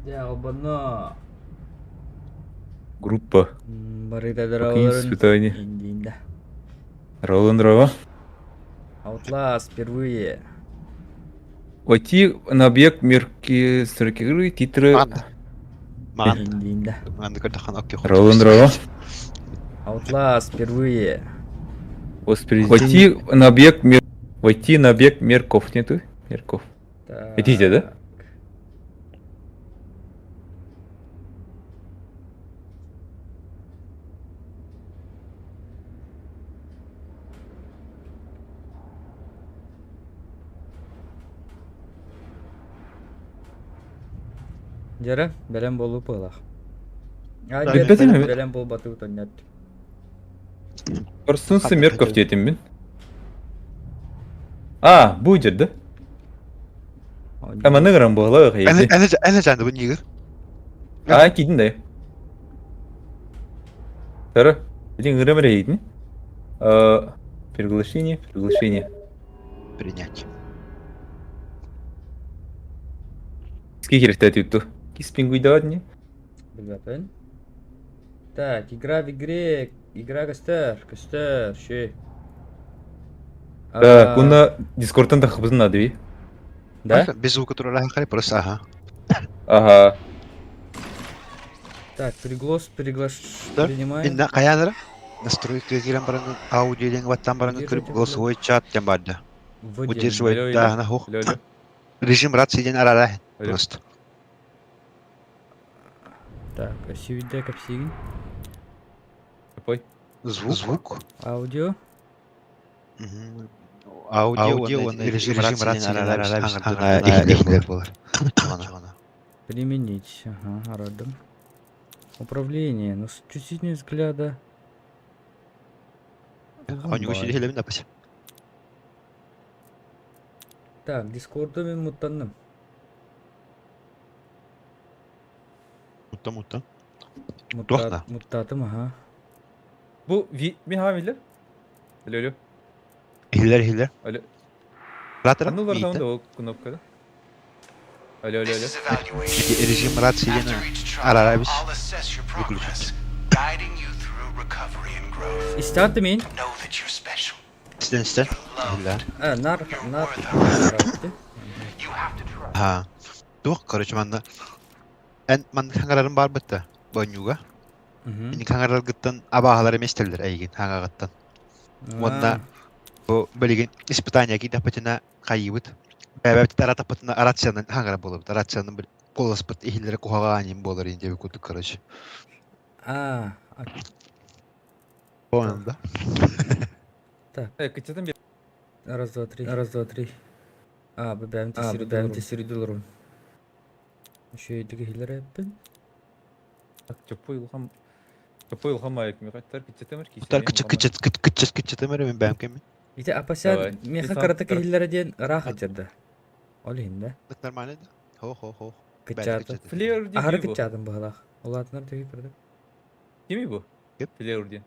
Дьэ, албанна. Группа. Барыта Покинь дорогаларын испытание. индиинда. Ролан Рова. Outlast впервые. Войти на объект мерки строки игры, титры. Маҕан маҕан Индиинда. манна көрдөххүнэ окей Ролан Рова. Outlast впервые. Воспроизведение. Войти на объект мер... Войти на объект Мерков, нету? Мерков. Идите, да? Так. Дьэрэ, бэлэм буолуу пыылах. А, дьэ, Билбэтим эбит. бэлэм буолбатыы тоннет. Проснулся Мерков диэтим мин. А, будет, да? Аманы грам буолла Эн эн жанды бу нигер. А, кидин да. Тара, один грамм рейдин. Приглашение, приглашение. Принять. Сколько хэрэгтэй туту? Киспингуй давать не? Билбэппин. Так, игра в игре. Игра костер, костер, шей. Так, уна Дискордтан тахыбызын надо би. Да? Без звука турара хари просто ага. Ага. Так, приглас, приглаш, Да? принимаем. Инна каянара? Настройка кирен баран аудио ден ваттан баран Удерживайте көрүп голосовой чат ден барды. Выделим. Удерживать Алло, да на хух. Алло, алло. Режим рации ден арара Алло. просто. Так, сюда капсигин. Какой? Звук. Звук. Аудио. Мгм. Аудио он режим рации ден арара болар. Применить. Ага, радом. Управление. Ну, с чувствительность взгляда. Они Врубай. усилили напись. Так, Дискорду мен муттанным. Мутта мутта. Мутта, Туохна? муттатым, ага. Бу ви ми хамилер? Алло, алло. Хиллер хиллер. Алло. Ратора. Анулар там да ол кнопка да? Алло, алло, This алло. is evaluation. Режим рации After ден each trial, арара бис. I'll assess your progress, Выключить. guiding you through recovery and growth. Истаты мен. Know that you're special. Стен стен. You're loved. Хиллер. А, нар, нар. You have to trust. Ha. Туох, короче, манна. Эн манна хаңарарын бар бытта. Бонюга. Ини хаңараргыттан абаалар эместеллер эйгин хаңагаттан. Уонна бу билигин испытание кидэхпитинэ хайыыбыт. Бэбэбит аратаппытына рациянан хаңара буолабыт. Рациянан бил куоласпыт иһиллэрэ куһаҕаан буолар ин диэбит курдук, короче. А, Понял, да? так. Э, кычытын бер. Раз, два, три. Раз, два, три. А, бэбэм тесиридулрум. Еще и дигилер эппин. Так, чопой улхам. Чопой улхам айк ми каттар кычытын бер Тар кычыт кычыт кычыт кычыт кычыт эмэр мен бэм кеми. Ити апася Давай. меха Исан, карата тар. кихиллere диэн ыраах ачырда. Ол иһин да. Так нормально да? Хо хо хо. Кыччаата. Флеер Аһары дии бу. кыччаатын быһалаах. Улаатынар төһүй көрдө. Кими бу? Кип. Флеер диэн.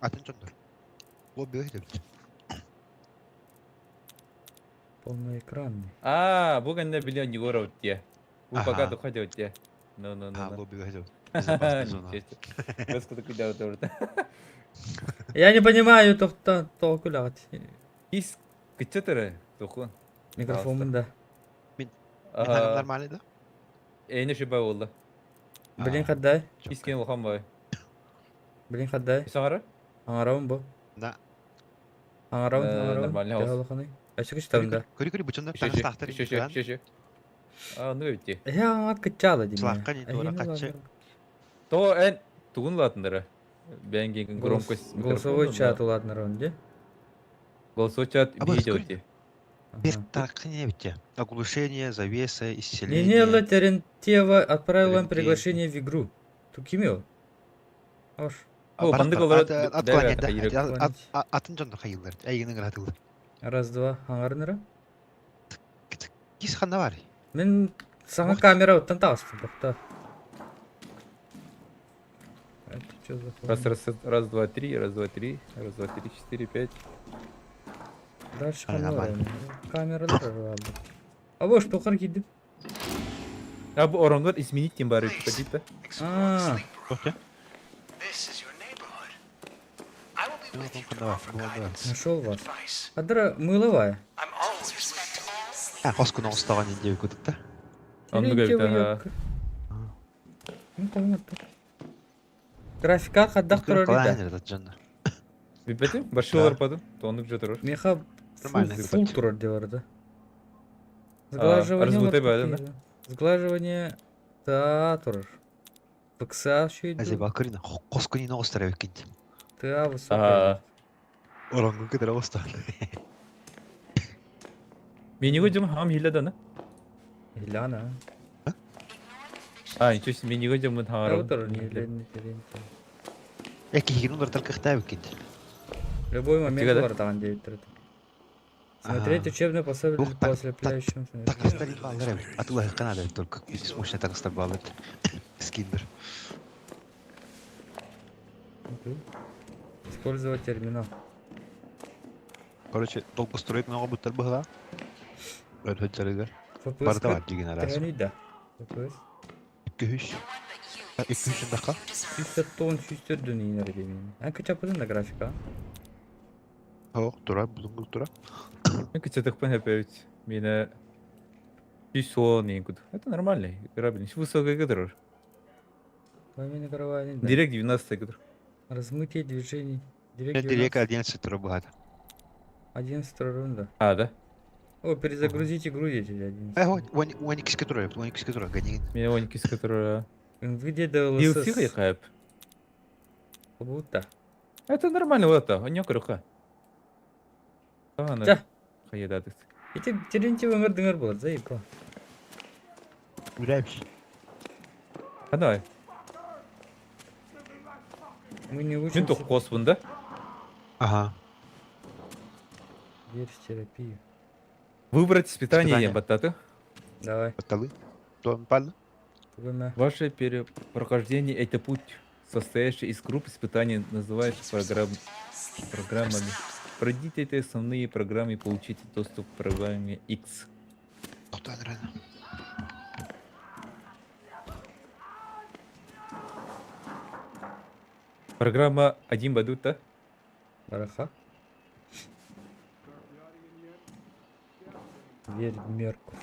Атын чондор. Бу бөй деп. Полноэкранный. А, бу гэннэ билион Егоров те. Бу пока Ага. тухать те. Ну, ну, ну. А, ну. бу бөй деп. Безопасная зона. Ничего себе. Господи, куда вот это. Я не понимаю, тохта толкулаат. Ис кычытыры тухун. Микрофонун да. Мен хаңам Ага. нормально да? Эйне шибай болду. Билин хаддай. Искен улхан бай. Билин хаддай. Саңара? Аңарабын бу. Да. Аңарабын, Э, аңарабын. нормально, Төһө ауыз. улаханый. Өссө кычтабын да. Көрү көрү бучунда Еще, таңстахтар еще, еще, еще, еще. А, ну өтте. Эһэ аңат кыччаала дим. Сылаакка не туора каччы. То эн тугун латындыры. Бәнген громкость Голосовой микрофона, чат но улаатынар онде. Голосовой чат А, видео көрү. те. Бер таркыне битте. Оглушение, завеса, исцеление. Нинелла Терентьева отправила вам Терентьева. приглашение в игру. Ту кимио? Ош. О, бандык олар- Отклонять, да, да. Отклонить. Атын жонду хайылдар. Эйгинин гратылды. Раз, два. Аңарынара. Кис ханна бар. Мен саңа Ох. камера оттан тағыстым, тоқта. Это чё за Раз, хуйня? раз, раз, два, три, раз, два, три, раз, два, три, четыре, пять. Дальше Ай, камера. нормально. Камера да ладно. А вот что кидим. А бу оронгор изменить ким бары типа. А. Нашел вас. Адра мыловая. А, хоскун оҕустаҕын диэби кутукта. Оннук эбит аха. Графика хаддах турар да. Билбэтим, баршылар падым, оннук же турар. Меха фул турар деп да. Сглаживание. Сглаживание та турар. ФКСА шүйді. Азиба көрін, хоскун оҕустар эбиккин. Та высокая. Оронгун кытары оҕустар. Менего дем хам хилядана. Хиляна. А, ничего себе, менего дем мы Отыр, Я кихигин улар кыхта эбиккин. Любой момент улар дейт турат. Смотреть учебное пособие по ослепляющим. Такстар баллар эбит. Атыла канада только мощно такстар баллар. Скиндер. Использовать терминал. Короче, долго строить много буттар быһыла. Өрһөттөрүгэр. Барда бар деген арасы. Да. FPS. 200. 200 даха. 110 104 инер деймин. А качапыдын да графика. Ох, тура, булунгул тура. Мен кычатыкпын хепевит. Мені 110 куд. Это нормально, играбельность. Высокая кадр. Директ 12 кадр. Размытие движений. Директ 11 тура быһат. 11 рунда. А, да? О, перезагрузить игру дети 11. Э, он он икс тура, он икс тура, гони. Меня он икс тура. Где DLSS? DLC хайп. Будто. Это нормально вот это, он не круха. Да. Хайдадык. Эти Терентьев ыңыр болар, заебал. Үрәпш. А давай. Мы не учимся. Мен тоқ қоспын да? Ага. Дверь в терапию. Выбрать испытание баттаты. Давай. Батталы. Тон пал. Ваше перепрохождение это путь, состоящий из групп испытаний, называется программами. Пройдите эти основные программы и получите доступ к программе X. Программа 1 бадута. Бараха. Дверь в Мерков.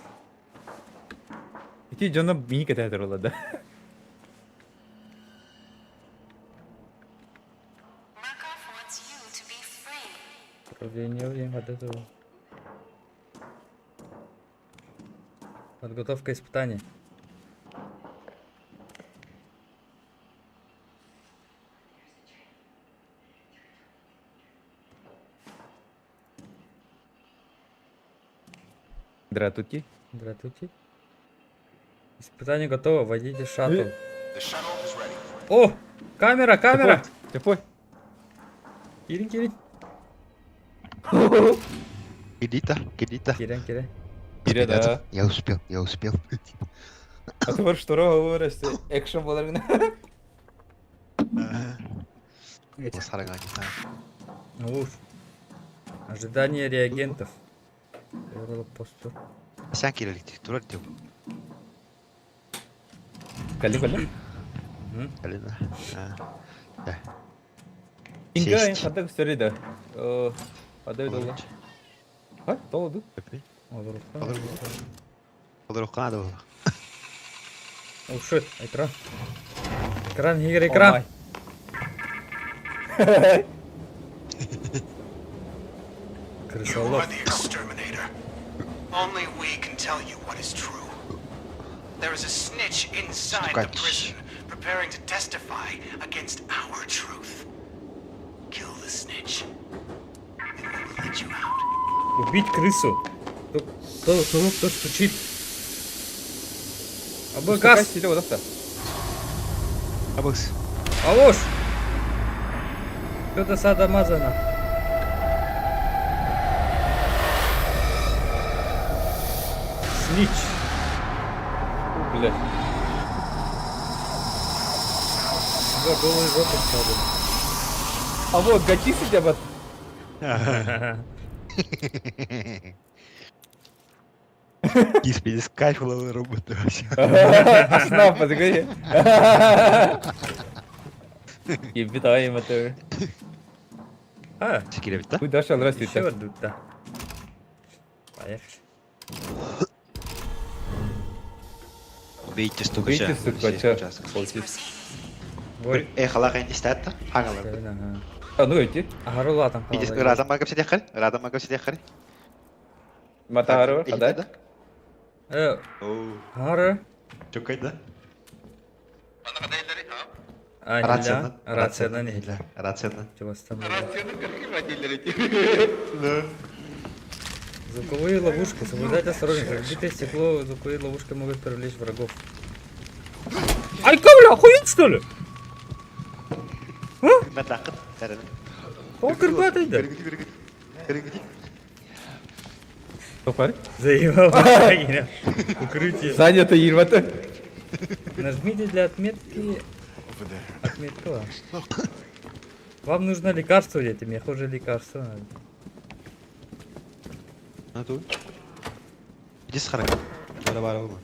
Ити жона мини кататрыла да. Управление от этого. Подготовка испытаний. Дратути. Дратути. Испытание готово. Вводите шаттл. О! Камера, камера! Тепой. Кирин, кирин. Кирита, кирита. Кирин, кирин. Кирин, да. Я успел, я успел. А ты что говоришь, экшен болар Ну уж. Ожидание реагентов. Сен кирилик, турар деп. Кали, кали. Кали, да. Да. Инга, хадак сөреді. Адай долла. А, толду. Олор да. О, шит, экран. Экран, игр, экран. You are the exterminator. Only we can tell you what is true. There is a snitch inside the prison, preparing to testify against our truth. Kill the snitch, and we will let you out. Убить крысу. Кто, кто, кто стучит? Абы газ. Абыс. Алош! Кто-то садомазана. Снич. Блядь. Да, голые жопы стали. А вот, гачи сидят. Киспидис кайф ылалар робот вообще. Снап, подгони. Ебит ай мотор. А, Секиребит да? Хуй Даша, здравствуйте. еще одну, да. Поехали. Убейте стукача. Убейте стукача. Ой, Э, халах инстата. Хагалар. ага. А, ну эти. Аһарыл атан Видишь, хаалла. ыраатан баргап ситиэххэр, ыраатан баргап ситиэххэр. Матарова, да? Э, Оу, хары. чөккөй да. А, Рациянан. Рациянан иһиллэр. Рациянан. Чугастан Звуковые ловушки. Соблюдайте осторожность. Разбитое стекло, звуковые ловушки могут привлечь врагов. Айка, бля, охуеть что ли? Мэтакыт. О, кырбатый да. Топар. Заебал. Укрытие. Занято Ирвата. Нажмите для отметки. Отметка. Вам нужно лекарство, дети. Мне уже лекарство надо. Надо. Иди с характером. Бара бара olma.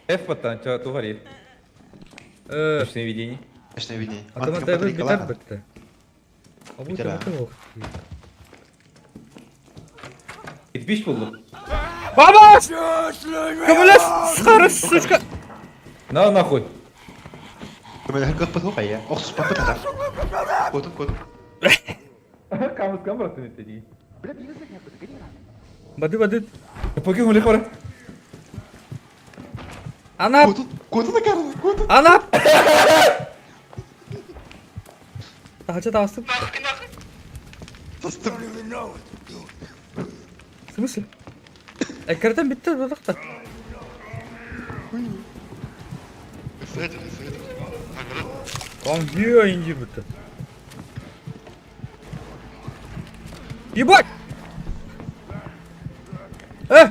F баттан, ча тугари. Ночное видение. Ночное видение. Автомат битер битте. А бу Битер, а. телефон Битбиш булду. Баба! Көмөлөс! Сары, сучка! На нахуй. Көмөлөр көппөт хукая. Ох, папа тата. Котун котун. Камыз камера ты Бады бады. Поки гули хора. Ана! Котун котун акар, котун. Ана! Тахача тастып. Тастым. В смысле? Эккертен битте бодакта. Там где инди битте? Ебать! Э!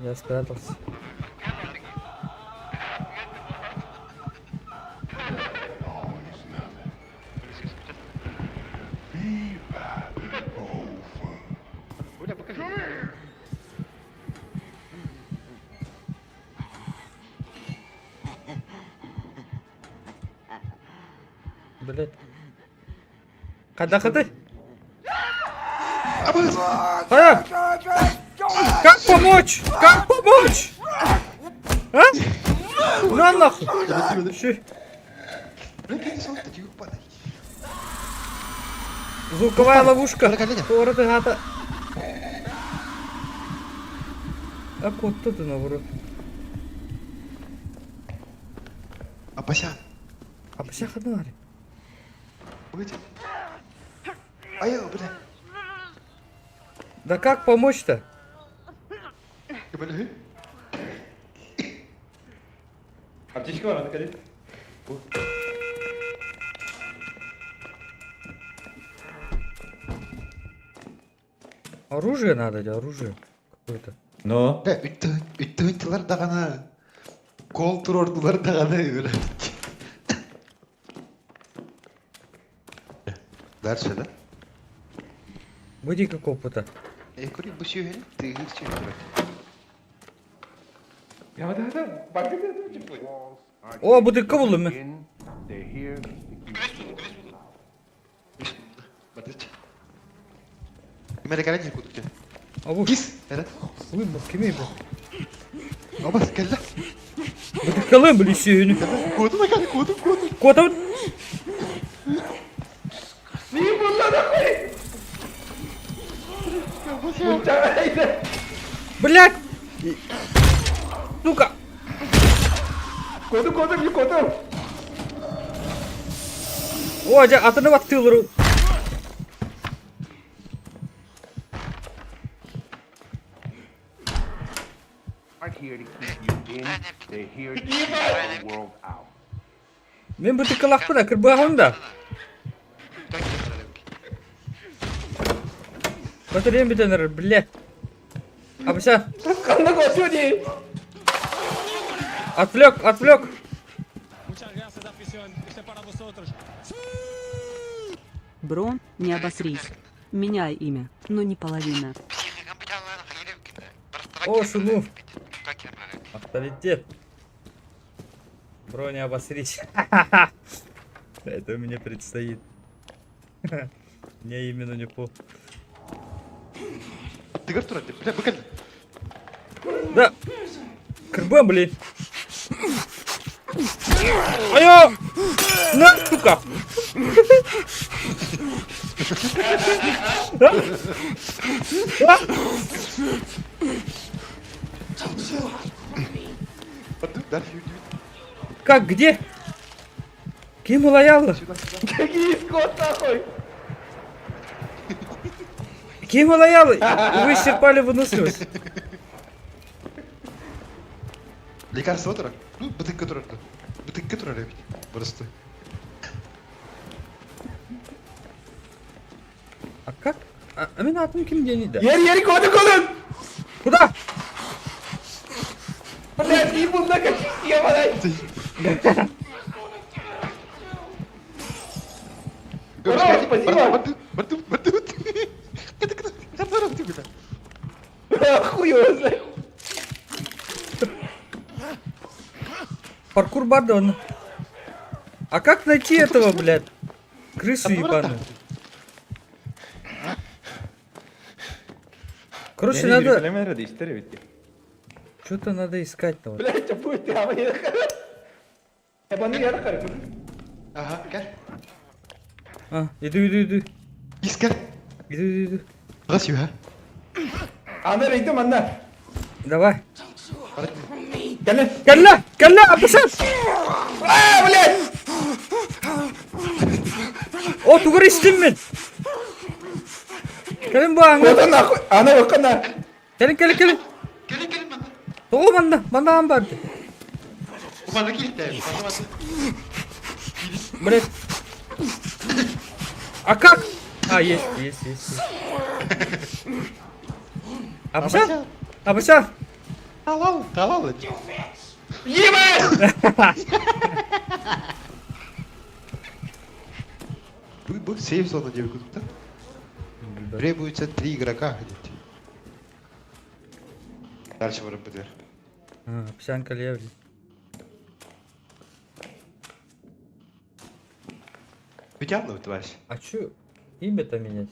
Я спрятался. Блять. Када ты? А! Как помочь? Как помочь? А? На нахуй! Щи. Звуковая ловушка. Город гата. А кот тут наоборот. Апася. А пися хаднари. Погоди. Ай, бля. Да как помочь-то? Көмөлөр. Аптечка бар, аны кәле. Оружие надо, оружие какое-то. Но. Бля, үттүнтилер даганы. Кол турордулар даганы, бля. Дальше, да? Выйди как опыта. Э, кури, бу сүйені, ты сүйені. Я да да, бак О, бутылка булдым. In, they're here to keep Батыч. Кимere кәрән кутукча. А бу Кис, әрәт. Ой, бу кеме бу? Абас, кәллә. Бутылкалым били сүйені. Котун акар, котун, котун. Котом. Блять! Сука! Коту коту не коту. О, жа атыны баттылыр. aren't here to keep you in, they're here to keep the world out. Мен бутылкалақпын, а кірбағым да. Батареям бітенір, блядь. Абыся, Кандай коту не? отвлек, отвлек. Бро, не обосрись. Меняй имя, но не половина. О, Шунув! Авторитет! Бро, не обосрись. Это мне предстоит. Мне именно не по. Тыгар турар, бля, бу кэллэ. Да! Кырбам, блин! Айо! На, сука! Как, где? Ким лоялы? Какие скот нахуй? Ким лоялы? Вы исчерпали выносливость. Лекарство турар. Ну, бытыкка турар. Бытыкка турар эбит. Просто. А как? А, а мен атым ким диэний да? Ер ер коды колын! Куда? Блядь, ебу многочисленные, блядь! Ура, спасибо! Хуй его знает. Паркур бардон. А как найти этого, блядь? Крысу ебаную. Короче, надо... Что-то надо искать-то. Вот. Блядь, пусть я Ага, кел. А, иду, иду, иду. Искер. Иду, иду, иду. Раз юха. Ана рейдем анна. Давай. Кэлэ. Кэллэ! Кэллэ! Абысас! А, блядь! О, тугар истим мин! Кэлин бу ааҥҥа. Вот нахуй! Ана бакана. Кэлин, кэлин, кэлин. Кэлин, кэлин манна. Тоҕо манна? Манна аан баар дии. Манна киирдэ. Манна манна. Блядь. А как? А, есть, есть, есть. есть. Абыса? Абыса? Талал, талал. Ебать! Бу бу сейф зона диэбит курдук да? Требуется три игрока где-то. Дальше барып бытыр. А, Псянка левли. Бүтән товарищ. А чё имя-то менять?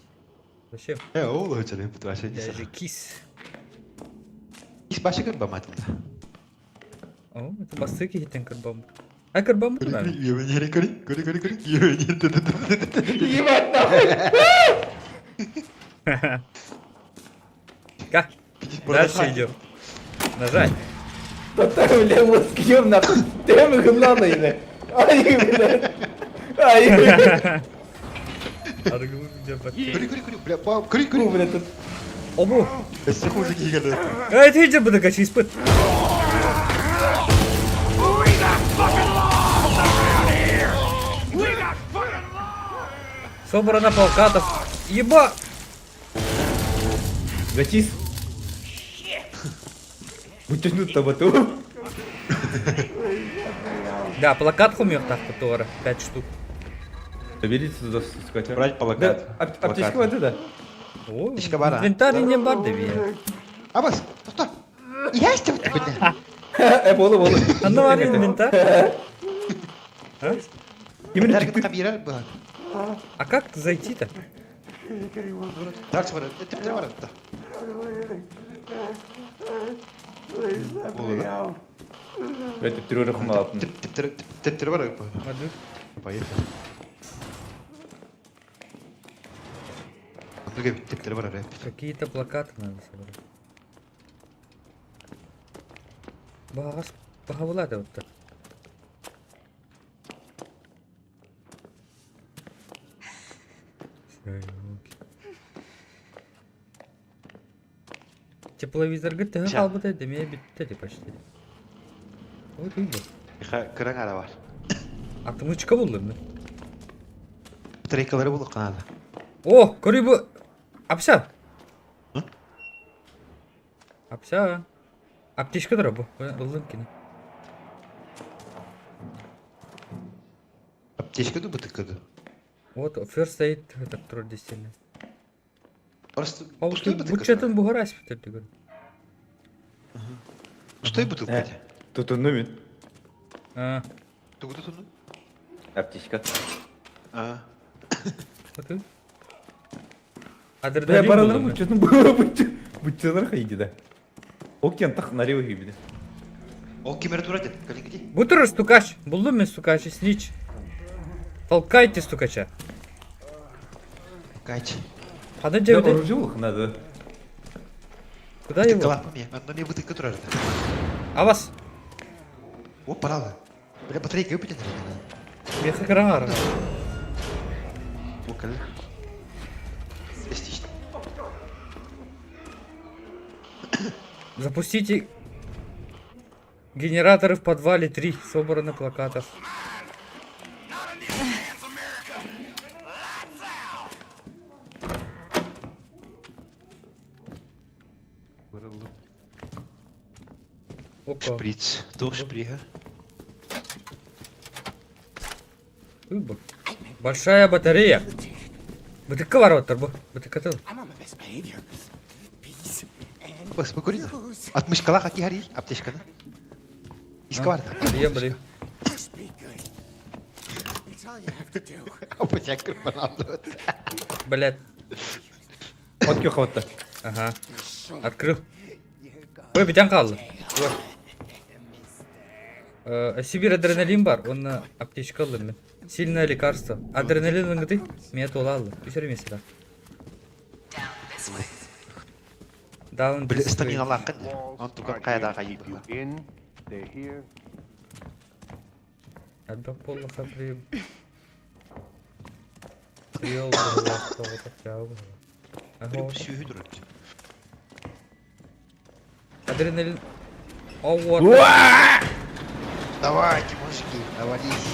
Зачем? Э, ол өтеле товарищ. Я же кис. Ис башы кырбаматын. О, это бастыки хитен кырбам. А кырбам туда. Ебать нахуй! Как? Дальше идем. Нажать. Тота, бля, мозгем нахуй. Тем гнана ине. Ай, бля. Ай, бля. Бля, тут. Обу. Эй, ты иди, буду качать испыт. Собрано полкатов. Еба! Зачис. Вытянут табату. Да, плакат хумёх так который. 5 штук. Берите туда, скотя. Брать плакат. Да, аптечка вот это. О, Аптечка бара. инвентарь не барды бия. Абас, тоқта. Есть вот бля. Э, болы, болы. А ну бар инвентарь. Именно А как зайти-то? Дальше бар, типтер бар. Это трёх малапны. Типтер типтер бар. Поехали. Типтер бар. Какие-то плакаты надо собрать. Багас, багавлады вот так. Тепловизор говорит, ты халбыта, да меня битте почти. Вот и Кыраң ара бар. Атымычка булдым мен. Трейкалары булып канады. О, көрүй бу. Апса. Апса. Аптечка тура бу. Ылдым кини. Аптечка ду бытыкка ду. Вот, first aid это тур действительно. Просто Ол пустой бутылка. буччатын буһара аспыттар дигэр. Пустой бутылка Э, дии. Тутунну мин. А, Тугу тутунну? Аптечка. А. вот Бля, Адреналин баралар булдум. буччатын буччалар хайди да. Ол кен тах налево хибиде. Ол кемере тура дед, калингди. Бу турар стукач. Булдум мен стукач, снич. Толкайте стукача. Кать. Хана Да, дьэбитэ? оружие надо. Куда его? Бутылка мне, онно мне бутылка турар. Авас. О, паралы. Бля, батарейка выпадет, Меха кыраңар. О, кэллэ. Эстично. Запустите генераторы в подвале 3. Собрано плакатов. Опа. Шприц. Туох шприга. Выбор. Большая батарея. Бытыкка бар оттар бу. Бытыкка тыл. Бас, покури. Отмышкалах аки хари, аптечканы. Иска бар. Блин, блин. Опа, кырпан Блядь. От кё хватта. Ага. Открыл. Ой, битян қалды. Ой. Сибирь адреналин бар, оны аптечка алдым мен. Сильное лекарство. Адреналин ыңгыты, меня тола алды. Үсер емес да. Down Бля, this way. стамина лақын. Walls Он туган are here кайда to кайып. keep you in. They're here Әлбәк боллақа при... Приел Ага. Сүйі дұрыр. Адреналин... О, вот. Давайте, мужики, навались.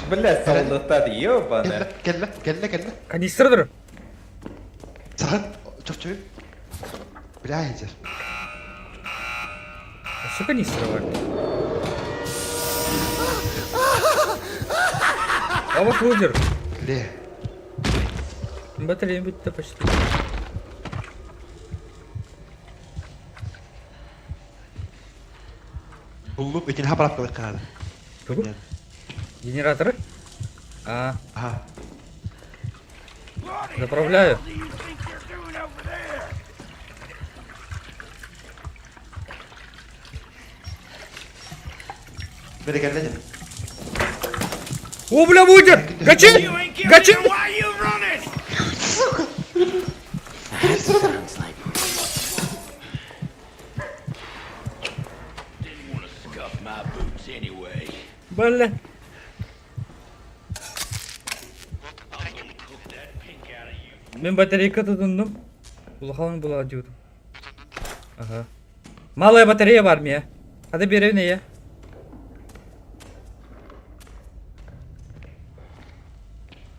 Бля, солдаттар, ёбана. Кэллэ, кэллэ, кэллэ. Канистр дыр. Саған, чоп-чоп. Бля, езер. Что канистра бар? Баба Фудер. Бля. Батарея бітті почти. Буллум, этин хапарап кылык канады. Тугу? Генераторы? А, Ага. заправляю. Бері кэллэ. О, бля, будет! Гачи! Гачи! Бля. Мен батарейка тутундум. Улахан була диюдум. Ага. Малая батарея бар мия. Hadi bir neye?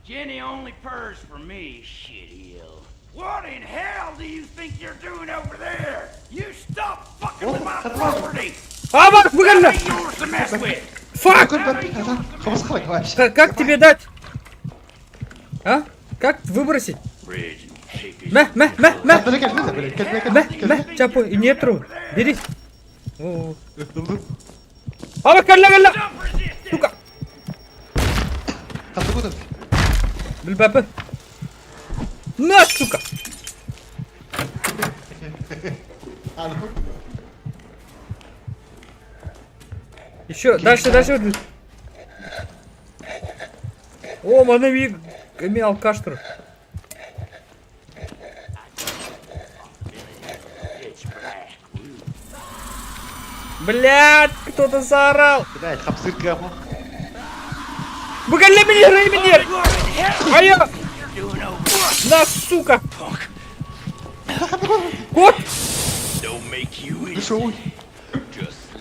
Jenny only purrs for me, shitheel. What in hell do you think you're doing over there? You stop fucking with my property! А, bak bu That geldi. ain't yours to mess with! Fuck! Как, как тебе дать? А? Как выбросить? Bridge and take his Мә, мә, мә, мә. Кэллэ, Мә, мә, чапу, и нету. Бери. О. А, bak кэллэ, кэллэ. Stop resisting! Сука. Билбәпі. На, сука! Еще, дальше, дальше. О, маны эми алкаш тур. Блядь, кто-то заорал. Блядь, хапсыр кама. Выгоняй меня, Рейминер! А я... На, сука! Кот! Don't make you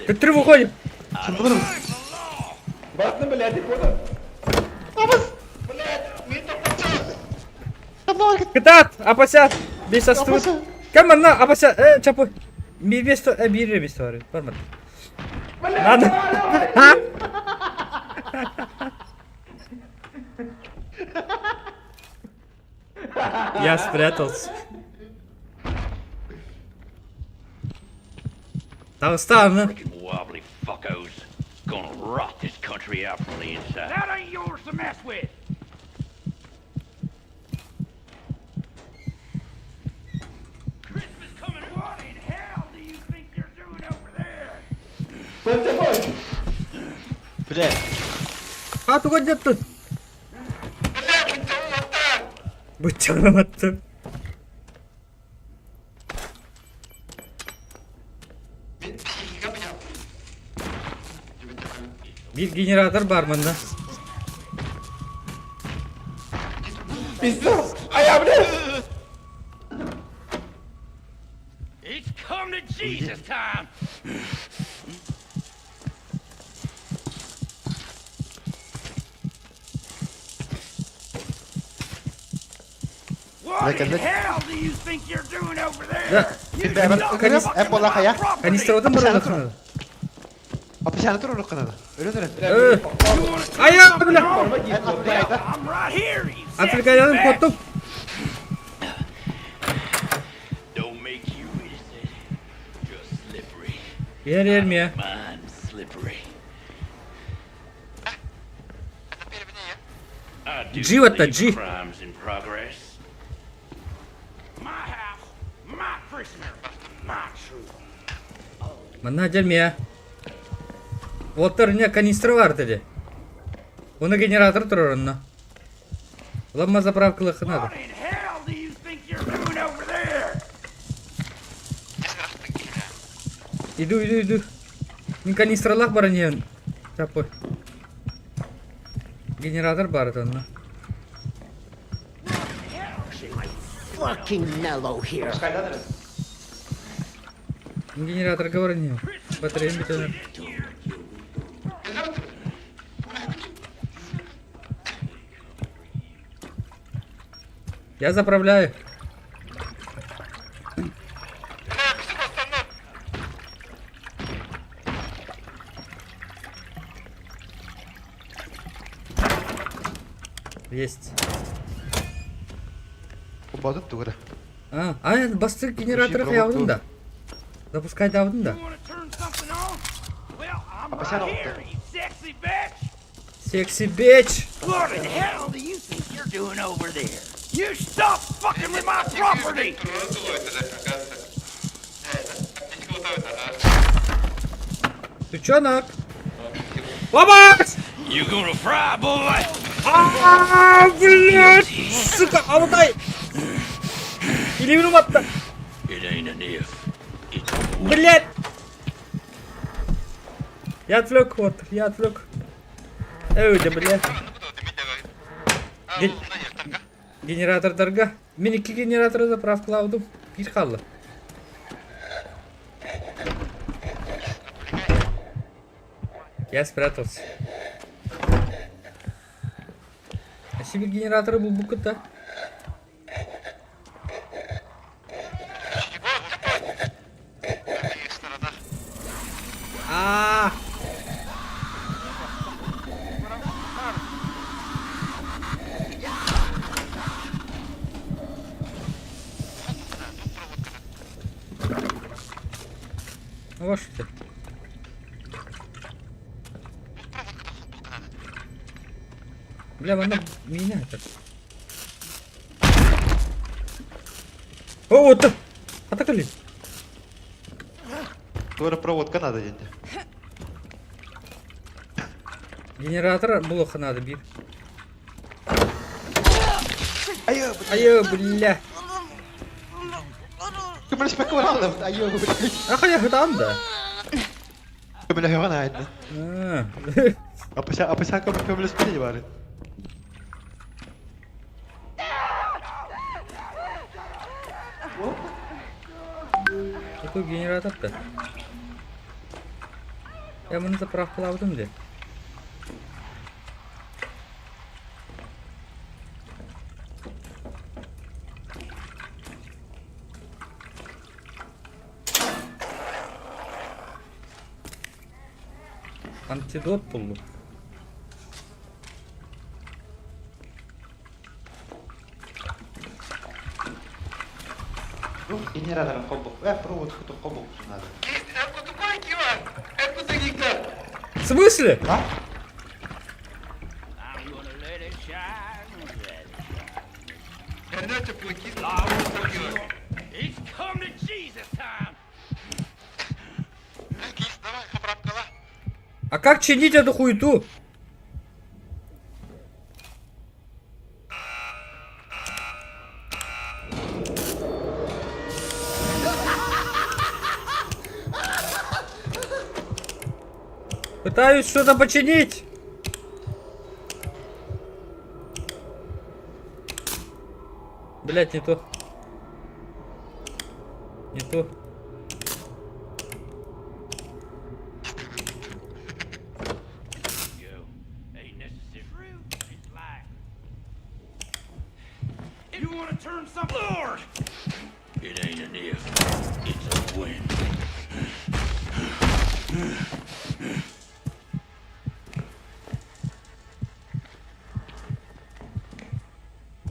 Ты три выходим. Басны, блядь, и куда? Кытат, апася, бес астыбыт. Кем манна, апася, э, чапы. Ми место, э, бире место бар. Бармат. Надо. А? Я спрятался. Таҕыстаҕына Freaking wobbly fuckos. Gonna rot this country out from the inside. That ain't yours to mess with. Christmas coming. What in hell do you think you're doing over there? Бля, А туга дьэттин? Быччаҕынан аттым. Биир генератор баар манна. Пиздец! А я, блядь! It's come to Jesus time. What in hell do you think you're doing over there? You Бэбэр stop канис- fucking with my property. Канистрабытын баралахына. Аппасяны тур урукканада. Өлөн өрөн. Айа, бля! I'm right here, you sexy Отвлекаянын bitch. куоттум. Don't make you innocent. Just slippery. Иһэр иһэр миэ. Mine's slippery. I do G what the believe G? Crimes in progress. My house, my prisoner, my truth. Манна дьэл миэ. Уоттар не канистра бар dedi. Оны генератор турар онно. Ламма заправкалыхына What in hell do you think you're doing over there? Иду, иду, иду. Мин канистралаах баран иһэн. Чаппы. Генератор баар онно. Fucking mellow here. Мин генераторга баран иһэн. Батареям бүтэн. Я заправляю. Есть. Убадып тугура. А, а бастык генератор хаябын да. Запускай давдын да. You wanna turn something on? Well, I'm Аппасян right here, you sexy bitch. Секси бич. What in hell do you think you're doing over there? You stop fucking with my property! Сучонок. Ломать! You gonna fry, boy? А, блядь! Сука, алтай! Илибин уматта! It ain't an if. It's a Блядь! Я отвлек, вот, я отвлек. Эйде, блядь. Генератордарга. Мин икки генераторы заправкалаабытым. Биир хаалла. Я спрятался. А себе генераторы булбуккут да? Аа! Ну, что Бля, она меня это. О, вот Атакали. Тура проводка надо дende. Генератор блоха надо бить. Айы, Айы, бля. Көмөлөспөккө баралым. Айы, бля. Ахая хытаан да. Көмөлөһөҕөн аайдын. Аппасян аппасян көмөлөспөтө бары. Какой генератор-то? Я муну заправкалаабытым дии. Антидот буллум. Генераторын холбук. Э, провод холбук надо. В смысле? А? А как чинить эту хуету? Пытаюсь что-то починить. Блять, не то. Не то.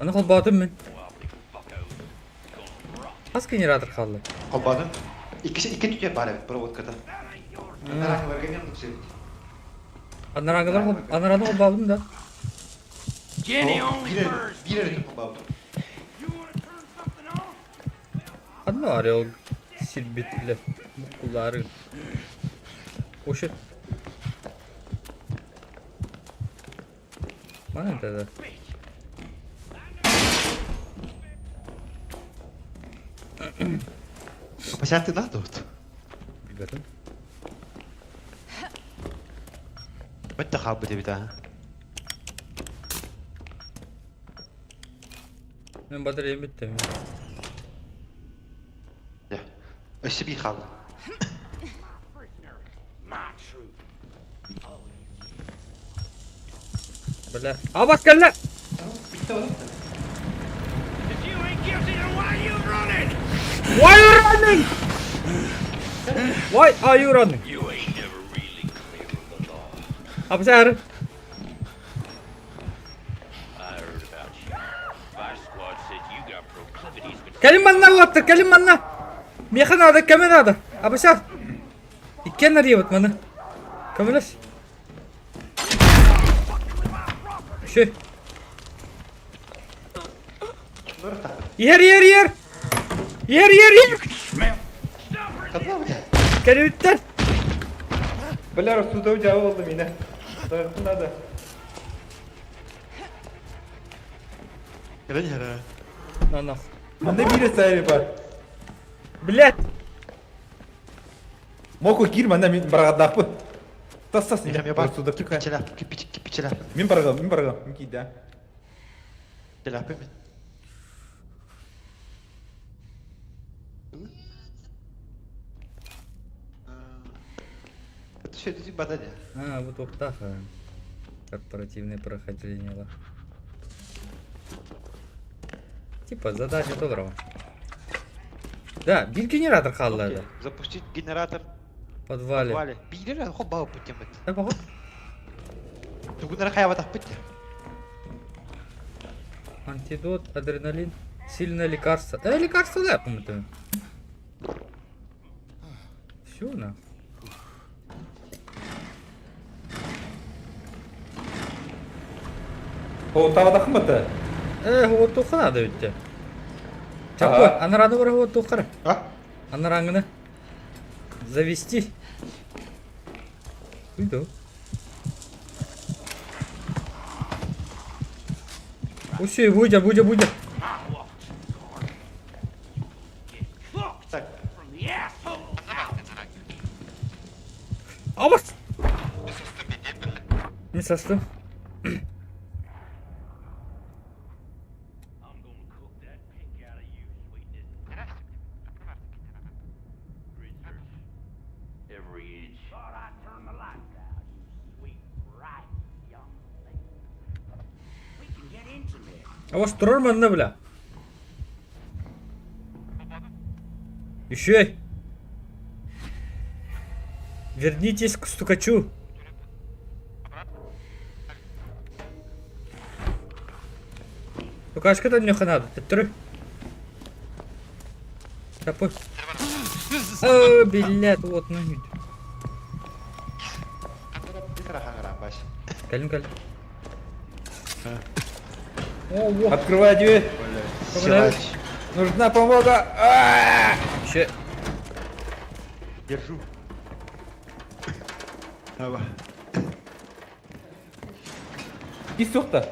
Аны холбоотум мин. Хас генератор хаалла? Холбоотум. Иккис икки түтэ баар эбит проводката. Анараҥыларга эмиэ оннук сөбүт. Анараҥылар анараны холбообутум да. Биир биир эрэ холбообутум. Ханна орел сирбит бile буккулаары. О shit. Маны да. Пасяты надо вот. Билбэтим. Бэтте хаалбыт эбит аа. Мин батареям бүттэ. Дьэ. Өссө биир хаалла. Бля. Абас кэллэ! Why you running? Why are you running? Абсар. Кэлин манна уоттар, кэлин манна. Миэхэ наада, көмө наада. Абасар. Иккиэн арыйабыт маны. Көмөлөс. Үчү. Иһэр, иһэр, иһэр! Иһэр, иһэр, иһэр! Кэлиүттэр! Бля, рассудок дьаабы болду миинэ. Надо. Кэлэн иһэр аа. На-на. Манна биир сайри бар. Блядь! Моку киир манна мин бараҕардаахпын. Тас тас Мин эмиэ бар. Рассудок Киппичэлээх, киппич киппичэлээх. Мин бараҕам, мин бараҕам. Мин киирдэ. Кэлээхпин мин. Это все это бата А, вот оптаха. Корпоративное прохождение. Типа задание толору. Да, биир генератор хаалла да. Запустить генератор В подвале. подвале. Биир хоббау путемет. Да, поход. Тугунара хайабатах путте. Антидот, адреналин, сильное лекарство. Лекарство, да, по-моему. Все, на. О, тавадахмата. Вот туха надо ведь. Чапы, анараны бар вот тухара. А? Анараңны завести. Уйду. Усе, будя, будя, будя. Так. Абас! Не состым. Абас турар манна бля. Еще. Вернитесь к стукачу. Стукачка там мне надо. Төттөрү. Капы. О, блядь, вот ну Кэлин кэл. О, во. Открывай дверь. Силач. Нужна помога. Ще. Держу. Давай. Кис суох да.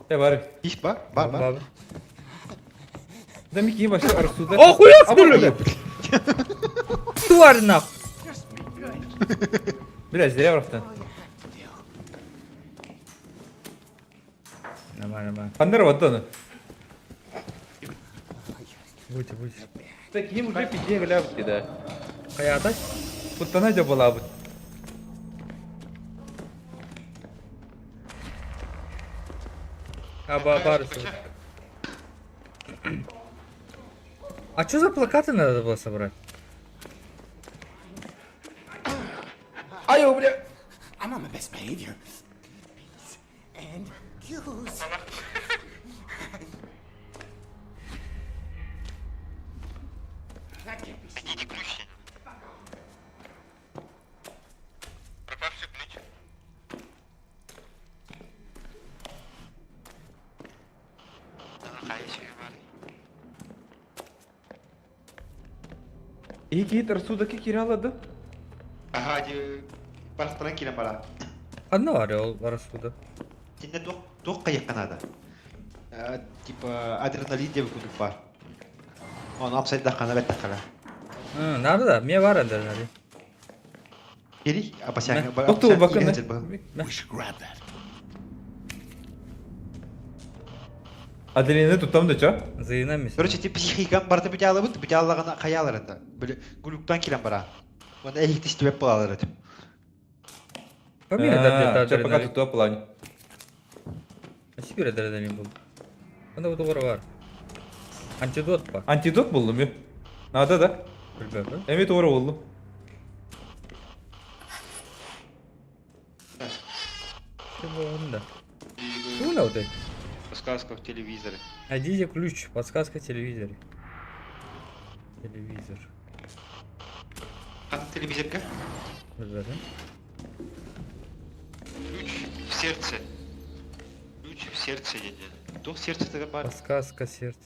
Э бар. Ис бар, бар, бар. Да мики вообще арсуда. О, хуя скулю! Тварь нахуй! Бля, зря бырахтан. Нормально, нормально. Ханнар ваттаны. Будьте, будьте. Так им уже пизде глябки, да. Хайата? Куттана дьэ балаабыт. Аба бар А что за плакаты надо было собрать? Ай, бля! I'm on my best behavior. P's and Q's. That can't be Найдите ключ. Пропавший ключ. Ики рассудок киряла да? Ага, ди барахтаран киирэн бара. Одно орел рассуда. Тинне туох туох хайыахха наада. Типа адреналин диэбит курдук баар. Ону апсайдаххана бэттэххана. Надо да, мне бар адреналин. Кири, апасяҥҥа Доктор бакын. We should grab that. Адреналин туттам да чё? Заинамись. Короче, ти психикам барыта бүтэ бүтэ аллаҕына хайаалар это. Били гулюктан киирэн бара. Уонна эһигити истибэт буолалар этим. Помимо это Чё, пока адреналин. тут плане. А теперь адреналин был. Онда вот бар. Антидот па. Антидот буллум ю. Надо да. Билбэппин. Эми туора буллум. Да. Тугуна вот Подсказка в телевизоре. Найдите ключ. Подсказка телевизоре. Телевизор. А телевизорка? Билбэппин. Ключ в сердце. Ключ в сердце диэн. Туох сердце баар? Подсказка сердце.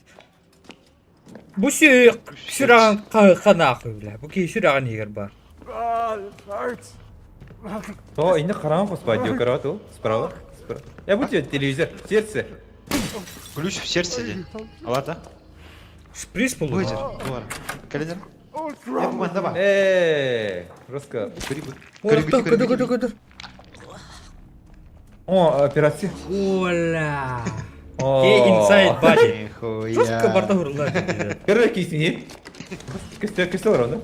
Бу сүрэҕин ханахы бля. Бу киһи сүрэҕин иһигэр баар. О, инне хараҥа хос баар диэ карават ол. Справа. Справа. Я буду тебе телевизор. Сердце. Ключ в сердце диэн. Алар да? Шприц Бу буллум. Буар. Кэлин Я бу манна баар. Э, жестко. Көтөр, көтөр, көтөр, көтөр. О, операция. Оля. О. Ke inside body. Нихуя. Жестко барда урулар. Первый кисни. Костер, костер, да?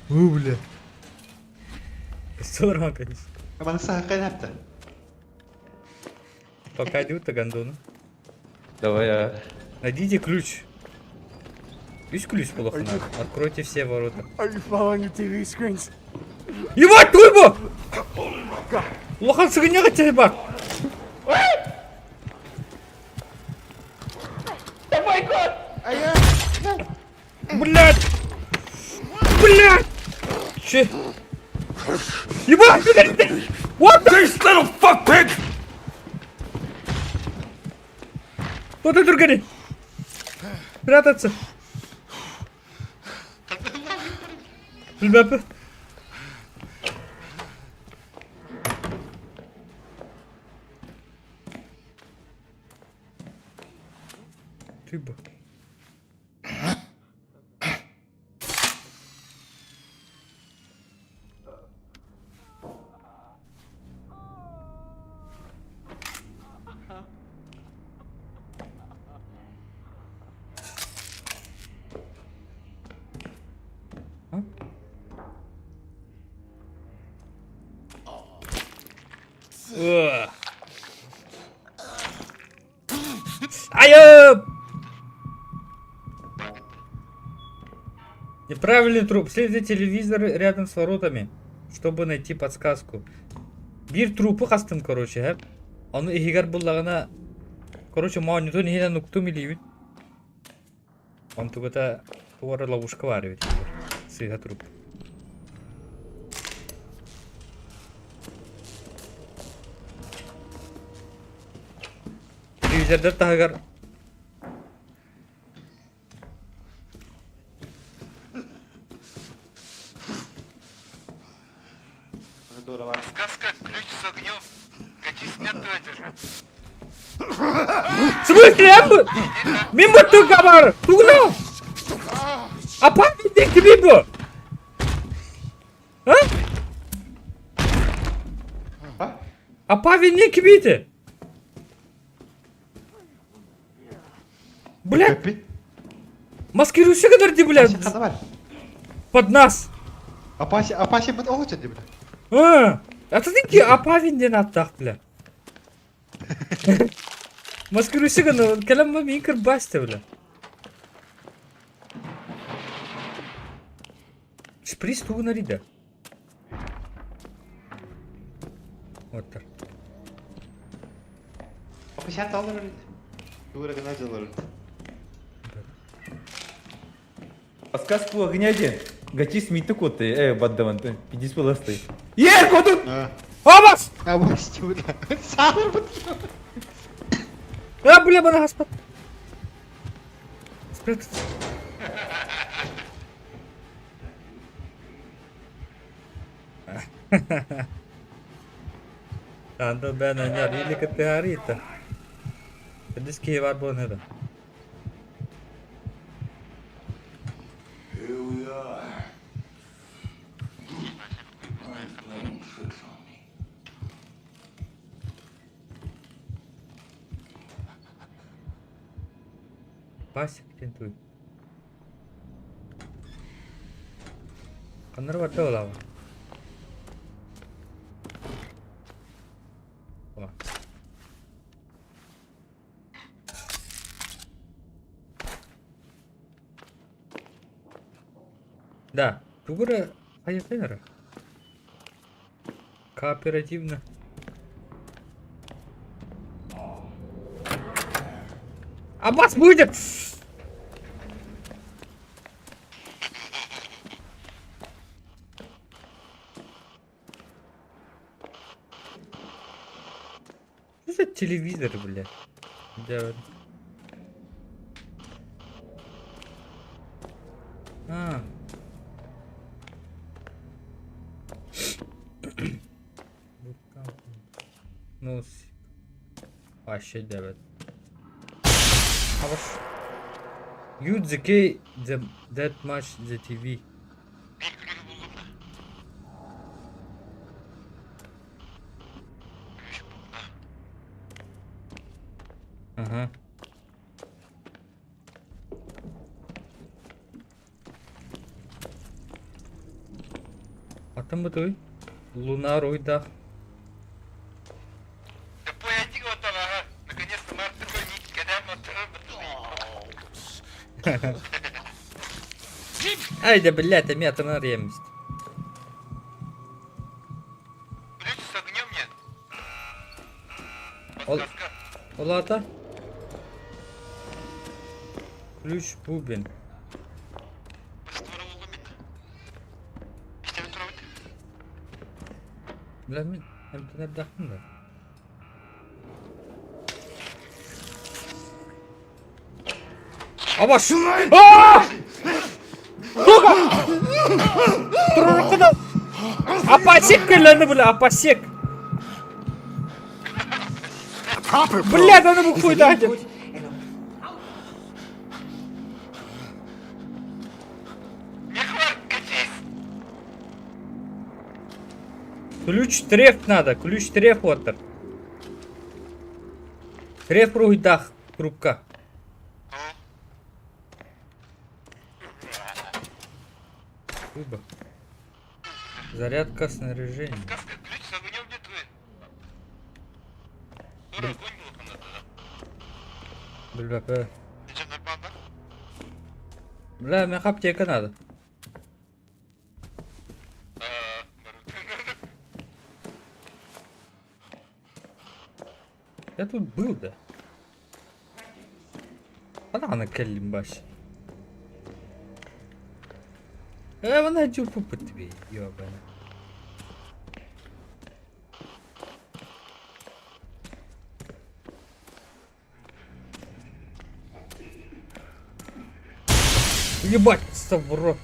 У, бля. Здорово, конечно. Маны саха кайнапты. Пока идут, гондону. Давай, а. Найдите ключ. Есть ключ плохо надо. Откройте все ворота. Are you following the TV screens? Ебать, турбо! Улахан сыгынньах бар. Блядь! Блядь! Че? Ебать! What the? This little fuck pig! Вот это другой! Прятаться! Ребята! Ты бы. А? Ugh. Айып! Неправильный труп. Следуйте телевизор рядом с воротами, чтобы найти подсказку. Биир трупу хастым, короче, һэ. Ону иһигэр буллаҕына, короче, моонньутун иһинэн уктум илиибин. Онтугута туора ловушка баар эбит. Сыыһа туруп. Телевизордар таһыгар В смысле? Мин бу бар! Тугунал! Апа кими бу? А? Апа не кибите? Бля! Маскируйся, когда бля! Под нас! Апаси, Апаси бит оҕо чэдди бля. А, а ты ки апавин диэн аттаах бля. Маскируйся гына кэлэн мин кырбасты бля. Шприц тугун арыйда. Оттор. Апаси алар Тугура гына дьылар. Подсказку огня де. Гатис миты коты, баддаван, пидис полосты. Ер, коту! Абас! Абас, бля. Сахар бит. А, бля, бана хаспат. Спрятаться. Анда бен аняр или категорита. Дис киһи бар буолан это. Here we are. Aren't playing tricks on me. Пасек тентуй. Ханнары барда олаба. О. Да, тугура хайытыныр. Кооперативно. Аббас будет! Что за телевизор, бля? Да. А. Ну, вообще девять. А Use the key the that much the TV. Ага. Атын бытый. Луна руйдах. Ай да блядь, а меня ремсть. Ол Олата. Ключ бубен. Бля, мин эмтенер да. Абаш! Аа! Сука! Туруруккуна! Апасек кэллэни бля, апасек! Бля, да ну хуй дайте! Ключ треф надо, ключ треф оттар. Треф руйдах, трубка. Куба. Зарядка снаряжения. Бля, бля. Бля, мне аптека надо. Я тут был, да? Она кэллим баш. Ээ, вона дьуппуппут дии, ёбана. Ебать, в рот.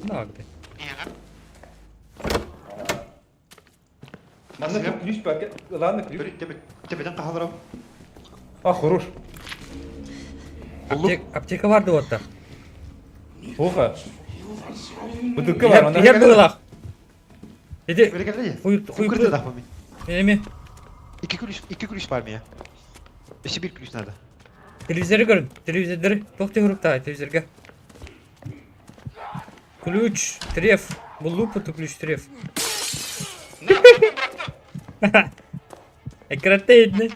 Нагды. Манна ключ пакет. Ладно, ключ. Төбөтөн хааларым. А, хорош. Аптека бар деп отта. Тоха. Бутылка бар, манна. Иһэр быһыылаах. Иди. Бэрикэллэ. Хуй хуй. Кырды да мин. Эми. Икки ключ, икки ключ бар мия. Өссө бир ключ надо. Телевизоры көрүн. Телевизордары туох тигруктаа телевизорга. Ключ, треф. Бу лупу ключ треф. Эккирэтте иһитинэ.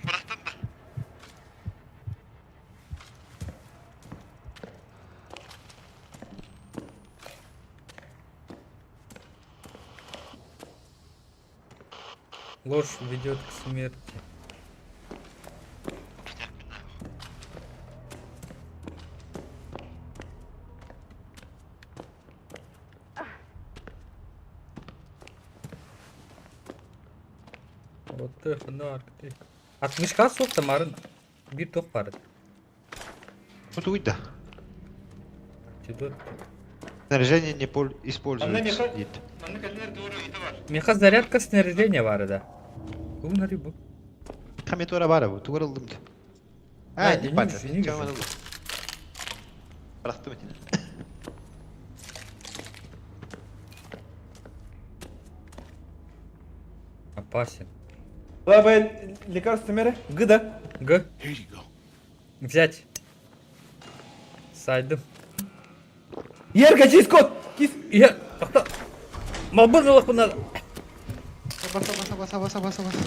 Ложь ведет к смерти. Вот ты, ты. Отмычка суох марын биир туох баар. Утуйда. Тидот. Снаряжение не пол используется. Дейт. Меха зарядка снаряжения баар да. Бу бу. Хамитора бара бу. Тугар ылдым. А, А, не не бата. вижу, не вижу. Чаман ылдым. Бырахтым итини. Опасен. Лабай лекарство мере. Г да. Г. Взять. Сайдым. Ерка, чиз код. Кис. Я. Тохто. Малбын ылах надо. Баса баса баса баса баса баса.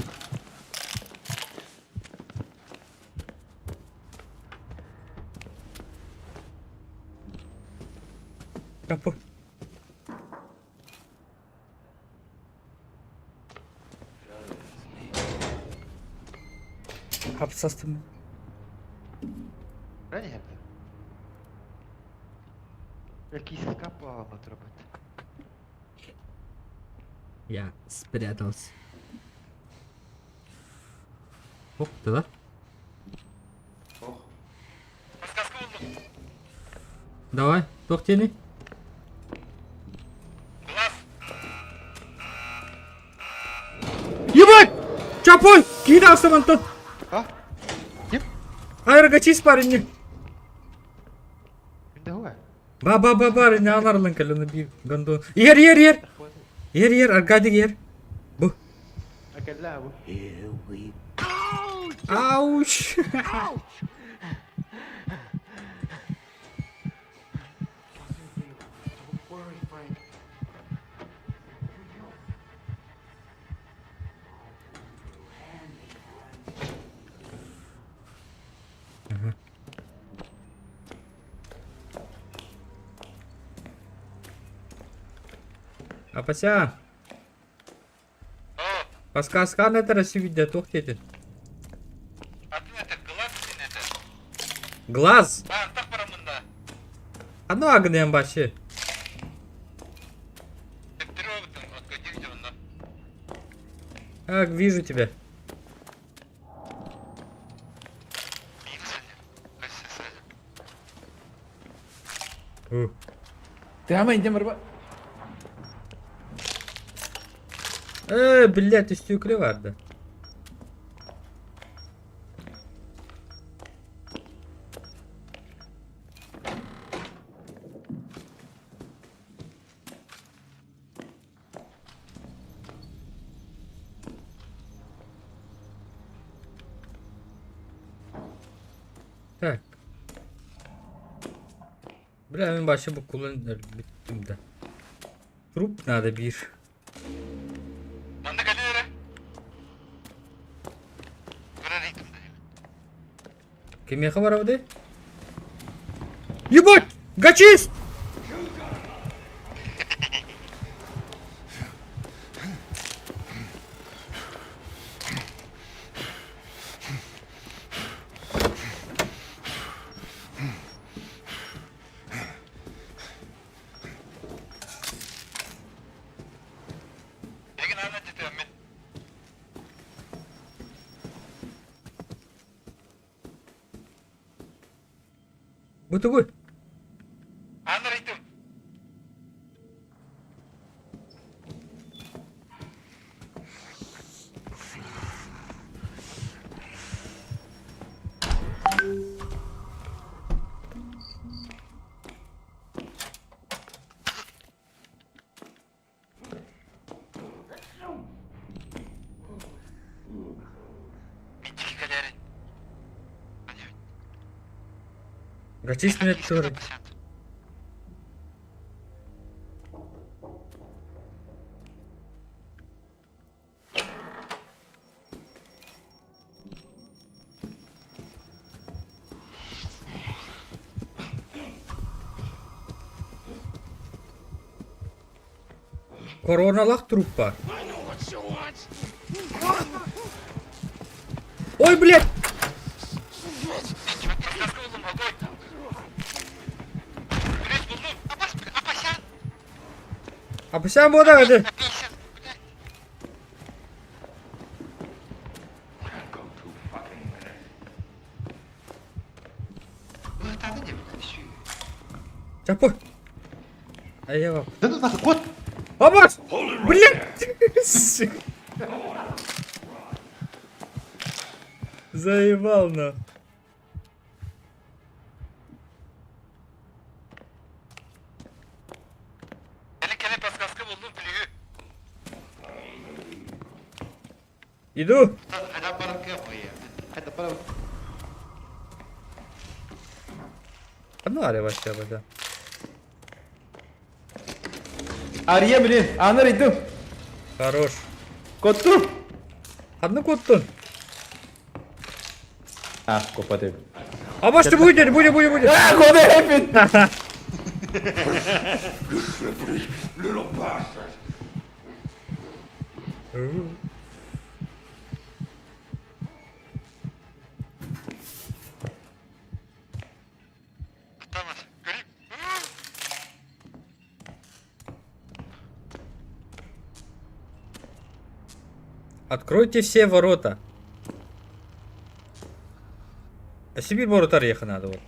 Капы. Хапсастым. Ранее. Якийсь капа робити. Я спрятался. Оп, ты да? Давай, тохтели. Ебать! Чапой! Кидался вон тут! А? Ким? Айрогачись, парень! Давай. Ба ба ба ба, не аларлын кэлен би гондон. Ер ер ер. Ер ер Аркадий ер. Бу. Ауч. Апася. Паска это видео тух дедин. Глаз. Аны агнем башы. Так, вижу тебя. Ты ама идем рыба. Блядь, үстүкүлэ барды. Так. Бля, мен башы бу kullan биттим да. Труп надо бир. Кимиэхэ барабыный? Ебать! Гачист! Бу тугуй? Гачись мне тоже. Короналаах труппа. Ой, блядь! Апасян буода это. Чапы. Айева. Да ну нахуй, кот! Абас! Блядь! Заебал на. Иду. Ханна вообще да. Ария блин, анар иду. Хорош. Котту. Ханна коттун. А, копаты. А может будет, будет, будет, будет. А, куда happened? Откройте все ворота. А себе ворота ехать надо вот.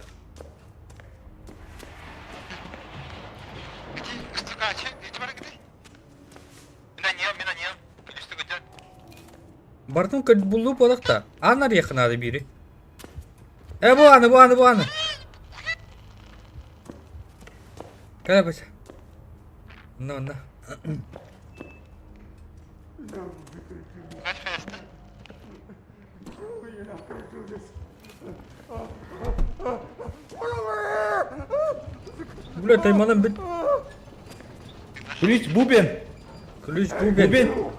Бартын булу болақта. Анар ехать бири. Э, бу аны, бу аны, бу аны. Кәлә баса. На, на. Бля, тайманан бит. Ключ бубен. Ключ бубен. Бубен.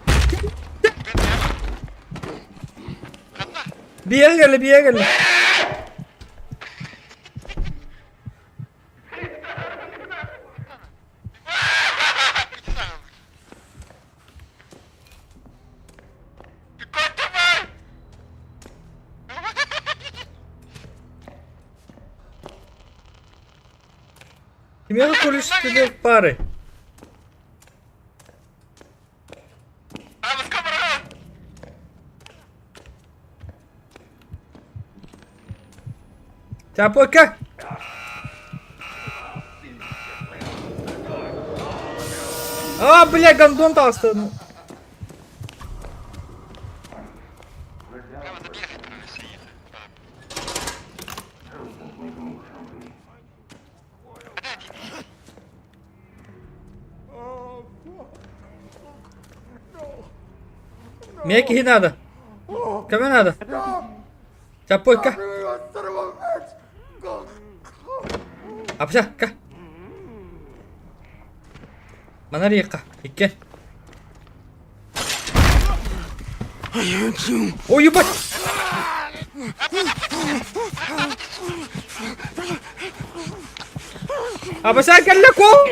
Биэ кэллэ, биэ кэллэ. Кимиэхэ ключ пары. Чапока! А, бля, гондон таста. Ну. Мне киһи надо. Кому надо? Чапойка. Апса, ка. Манарика, икки. Ой, ебать! Абасаан кэллэ куол!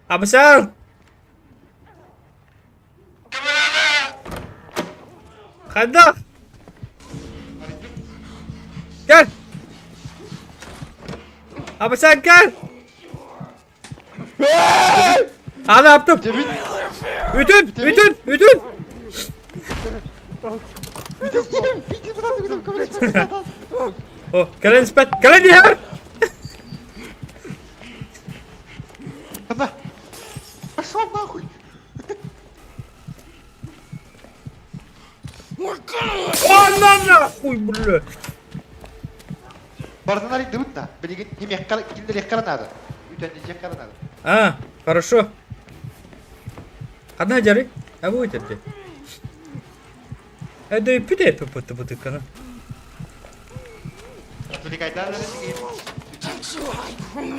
Абасаан! Хайдах? Кэл! Абасаан кэл! Аны аптым! Үтүн! Үтүн! Үтүн! О, кэлэн испэт! Кэлэн иһэр! Пошел нахуй! О, на нахуй, бля! Барытын арыйдыбыт да. Билигин кимиэххэ киллэриэххэ надо. Үтэнничиэххэ надо. А, хорошо. Ханна дьары? А бу үтэрди. Эдэ пүтэ пүтэ бутыккана.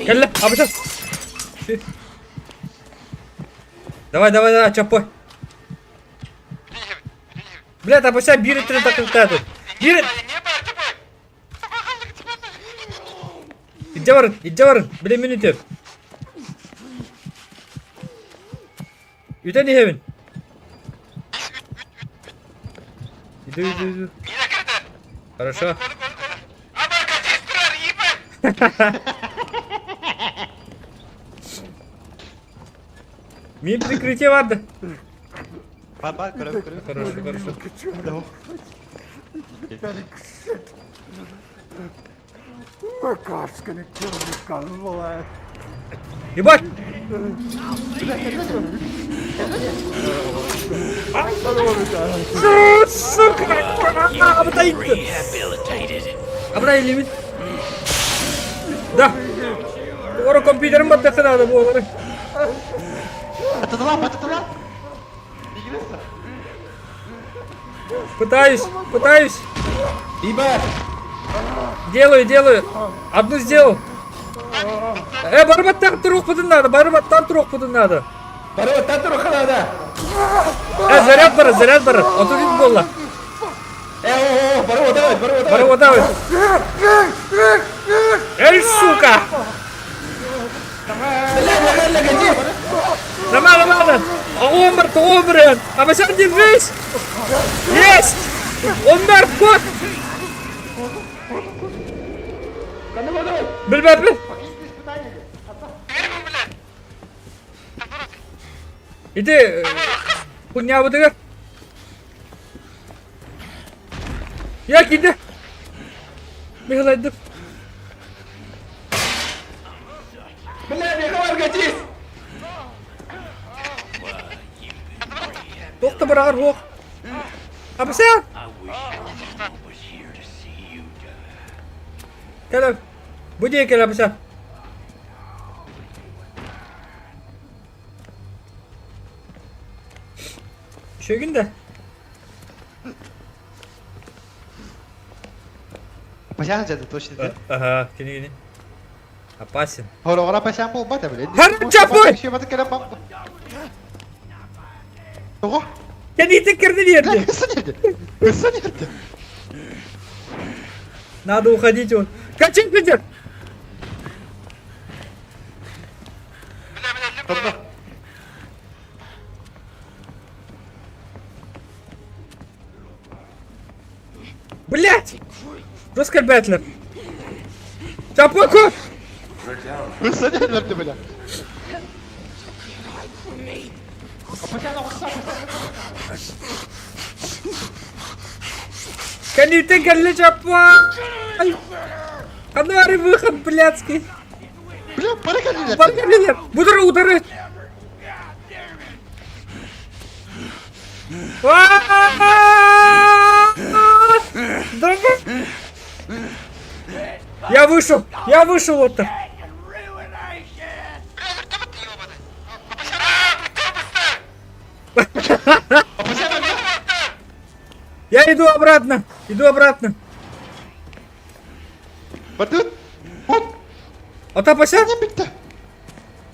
Кэллэ, абыта. Давай, давай, давай, чапой. Блядь, абыса биир өттүнэн такылтаа тут. Биир... Илдьэ барын, илдьэ барын, били мин үтүөм. Үтэн иһэбин. Иду, иду, иду. Хорошо. Мин прикрытие барды. Бар бар көрөм көрөм. Хорошо, хорошо. Ебать! Сука! Абытай! Абытай илимин. Да. Ора компьютерым баттахы надо буолары. Ататалаа ататалаа. Пытаюсь, пытаюсь. Ибо! Делаю, делаю. Одну сделал. Э, барыбаттан туруохпутун надо, барыбаттан туруохпутун надо. Барыбаттан туруохха надо! Э, заряд бара, заряд бара. Отурит буолла. Э, о, о, барыба давай, барыба давай. Барыба давай. Эй, сука! Нормально, нормально. Оҕом тоҕо Абасян, держись! Есть! Он мертв, кот! Билбэппин. Ити кунньаабытыгар Я киирдэ. Михалайдым. Бля, Михаил, катись! Туох да быраҕар суох. Абысаан! Кэлэ. Бу диэки кэлэ Абысаан. Үчүгүн да. Пасян дьэ точно да. Ага, кини кини. Опасен. Хороҕор пасян буолбат эбит. Чапой! Тоҕо? Кэнниттэн кэрдин иэрди. Кыса нерде? Кыса нерде? Надо уходить он. Качай пидер! Блять! Жестко бэтлер. Чапаку! Кыса нерде бля? Кэнниттэн кэллэ Чаппа! Ханна выход, блядский! Бля, бары кэллилэр. Бар кэллилэр! Удары, удары! Я вышел! Я вышел вот так! Я иду обратно! Иду обратно! Бардыбыт. Вот. Ата пася? Не битте.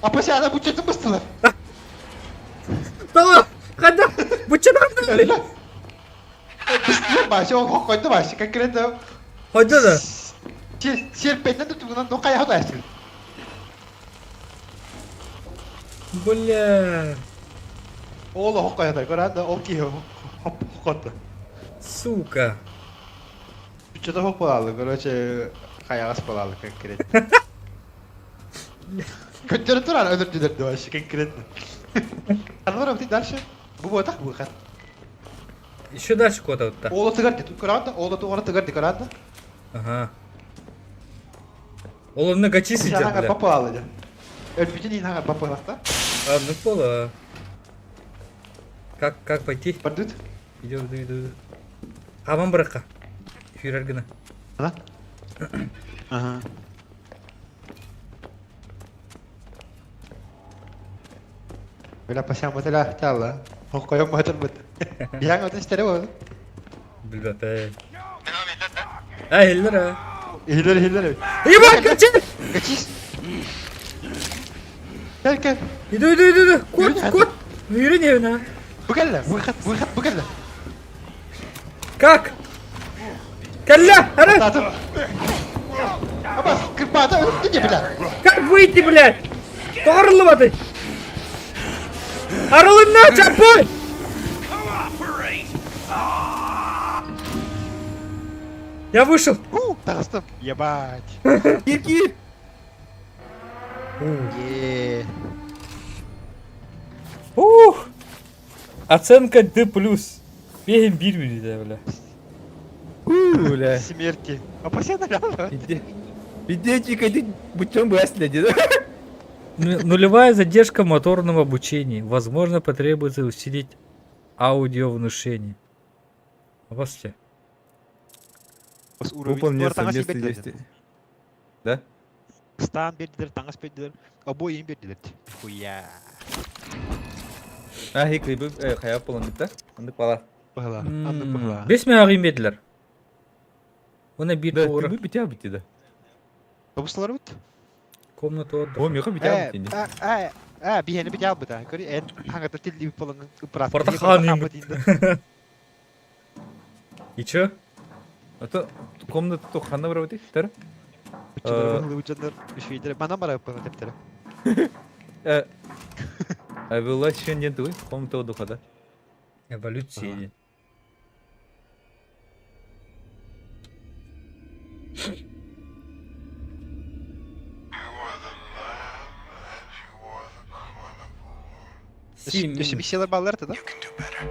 Апася бучатын быстылар. Тоҕо? Ханна? Буччатан Эллэ. Быстылар башы, ол хоккойду башы. Конкретно. Хойду да. Серпеннен тутугунан ну хайа хатайсың. Бля. Ол хоккой көрән да ол киһи хоккотtu. Сука. Что-то хок балалы, короче, хайагас балалы конкретно. Көттөрө турар өлөрдүлөр вообще конкретно. Анвар ты дальше. Бу вот выход. Еще дальше куда-то вот так. Ола тыгар тут көрән ола тугара тыгар көрән да. Ага. Ол онно гачи сидят, Сага бля. папалы да. Өлбүтүн ин хага папалакта. А, ну пола. Как, как пойти? Бардыт. Иду, иду, иду. иду. Хаман быракка. Фюрер гына. Ана. Ага. Била пасям бутela тала. Хоккойом батыр бут. Бияң өтө истере бол. Билбәпе. Эй, хиллер а. Хиллер хиллер. Ебать, качи! Качис. Кел кел. Иду, иду, иду, иду. Кот, кот. Yürü ne ha? Бу келле. Выход, выход, бу келле. Как? Калля, ара! Татым. Абас, кырпата өлтү не бля. Как выйти, блядь? Тоғырылып Арылынна, чапой! Я вышел. У, тагыстым. Ебать. Кир, кир! Е. Ух! Оценка D+. Бегем бир бля. У, бля. Смерти. Апася наляла. Иди. Иди, иди, бутем бы оследи, да? Нулевая задержка в моторном обучении. Возможно, потребуется усилить аудиовнушение. Вас Выполнение совместных действий. Да? Стан бердилер, таңас бердилер, обои им бердилер. Хуя. А, хикли бы, хая полон да? Андык бала. Бала, андык бала. Бес мен ағын берділер. Оны бир Да, туғыры. ты битя бити да. Тобусталар бит? Комната отдыха. О, меха битя бити. Э, э, э, бихени битя бит. Көрі, эн хаңата тилли полон упрат. Портахан им. И чё? А то комната то хана барабати, тар? Мана бара тептер. Э, а была еще нет вы, комната отдыха, да? Эволюция. Семь. Төсі баллар да? You can do better.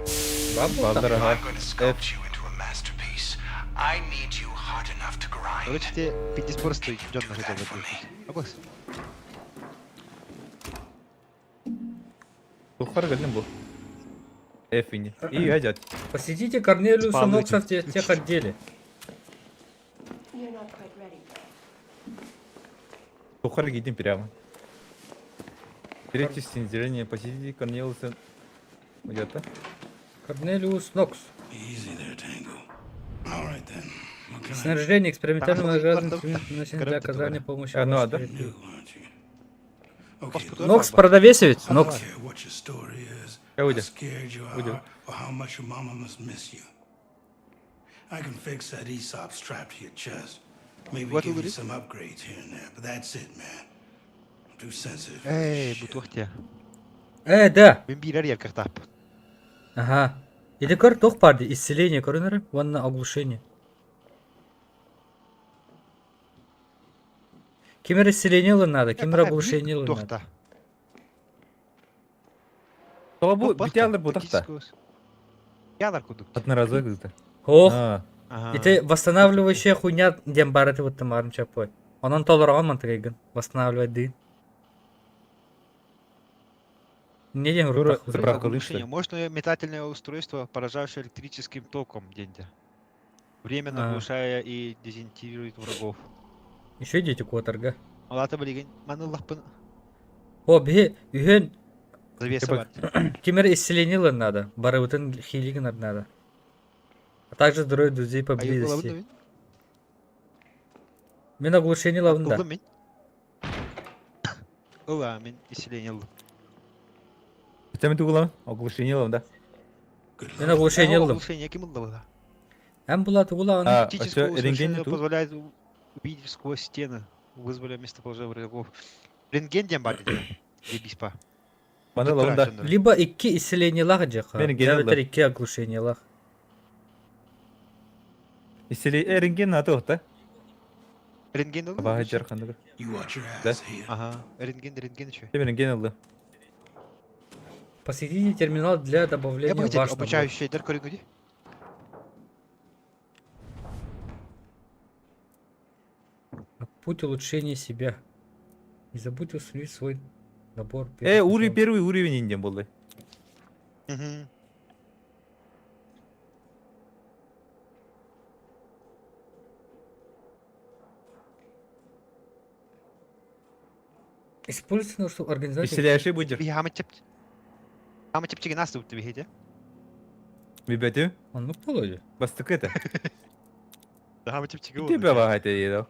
Бабла. If I'm going to sculpt you into a masterpiece, I need you hard enough to grind. Короче, те пиздец просто идёт на Do that for me. Абас. Тухар галим бу. Эфини. И ядят. Посетите Корнелиуса Спалыч. Нокса в техотделе. You're not quite ready. Тухар едем прямо. Третье снижение. Посетите Корнелиуса. Где-то. Корнелиус Нокс. Easy there, Tango. All right then. What can I Снаряжение экспериментального Там наградного там- инструмента для Короче, оказания помощи. А, ну, а, да? do, aren't you? Okay, look, Нокс продавесовец? I don't Нокс. care what your story is, Я how уйду. scared you Уйду. are, or how much your mama must miss you. I can fix that Aesop strapped to your chest. Maybe What give will you it? some upgrades here and there, but that's it, man. I'm too sensitive. for this Эй, shit. бутухте. Да. Мен бирер ер картап. Ага. Или көр тох барды. Исцеление көрінер, ванна оглушение. Кемер исцеление надо, кемер оглушение надо. Тохта. То бу битялар бу тахта. Ялар кудук. Одноразовый где-то. Ох, А, это восстанавливающая хуйня дем бары вот там арым чапой. Онон толорогон мантыгайгын. Восстанавливать дын. Не дем Дура, руках. заправка Оглушение. лучше. Мощное метательное устройство, поражающее электрическим током, деньги. Временно А. оглушая и дезинтегрирует врагов. Еще идите куаторга. Алата билеген маныллахпын О, бе, үһен завеса Типа- бар. кемер исцеление надо. Барыбытын хилигин надо. А также здоровье друзей поблизости. Мин оглушение ылабын да. Ыллым мин. Ыла, мин исцеление ыллым. Хотя мен тугулам, оглушение ылам да. Мин оглушение ыллым. Оглушение ким ылла была? Эн була тугулагын. А, Оптическое а рентген устройство ту? позволяет увидеть сквозь стены, вызвали местоположение врагов. Рентген диэн бар дии. Дебиспа. Маны ылабын да. Либо икки исцелениелах дьаха. Мен рентген Эбэтэр ыллым. икки оглушениелах. Исцеле э, рентген аты да? Рентген ыллым. Баһа жарханды. Да? Ага, рентген, рентген еще. Мен рентген ыллым. Посетите терминал для Я добавления бы хотел ваш набор. обучающий дар көрүҥү Путь улучшения себя. Не забудьте установить свой набор. Э, уровень первый уровень инден болды. Угу. Используйте, чтобы организовать... Исцеляющий будешь. Би хамы чеп. Хамы чепчиги нас тут бихите. Бибәтү. Он ну полоди. Бастыкы это. Хамы чепчиги. Тебе баһа это.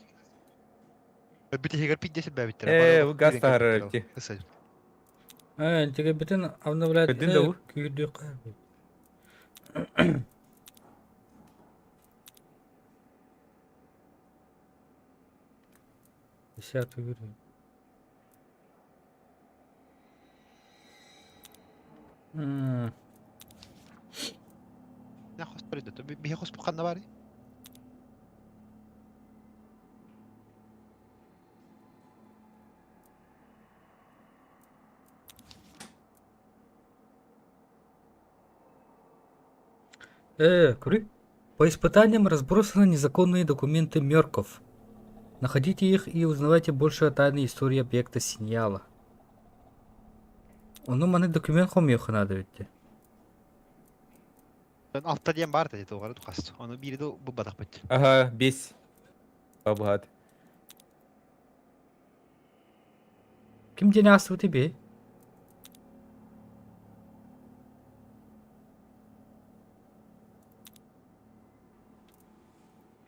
Битигер 50 бәбиттер. Э, газ тахарар ти. Э, тебе битен обновлять. Көдүн да бу. Күйдү Десятый уровень. М, Нахос придет. Бихос пуханна бар. Кры. По испытаниям разбросаны незаконные документы Мерков. Находите их и узнавайте больше о тайной истории объекта Синьяла. Ону маны документ хомьёха надо ведь. Алта диэн бар деді оғары тұқас. Оны бири де бұл бадақ бит. Ага, бес. Бабахат. Ким день асты тебе?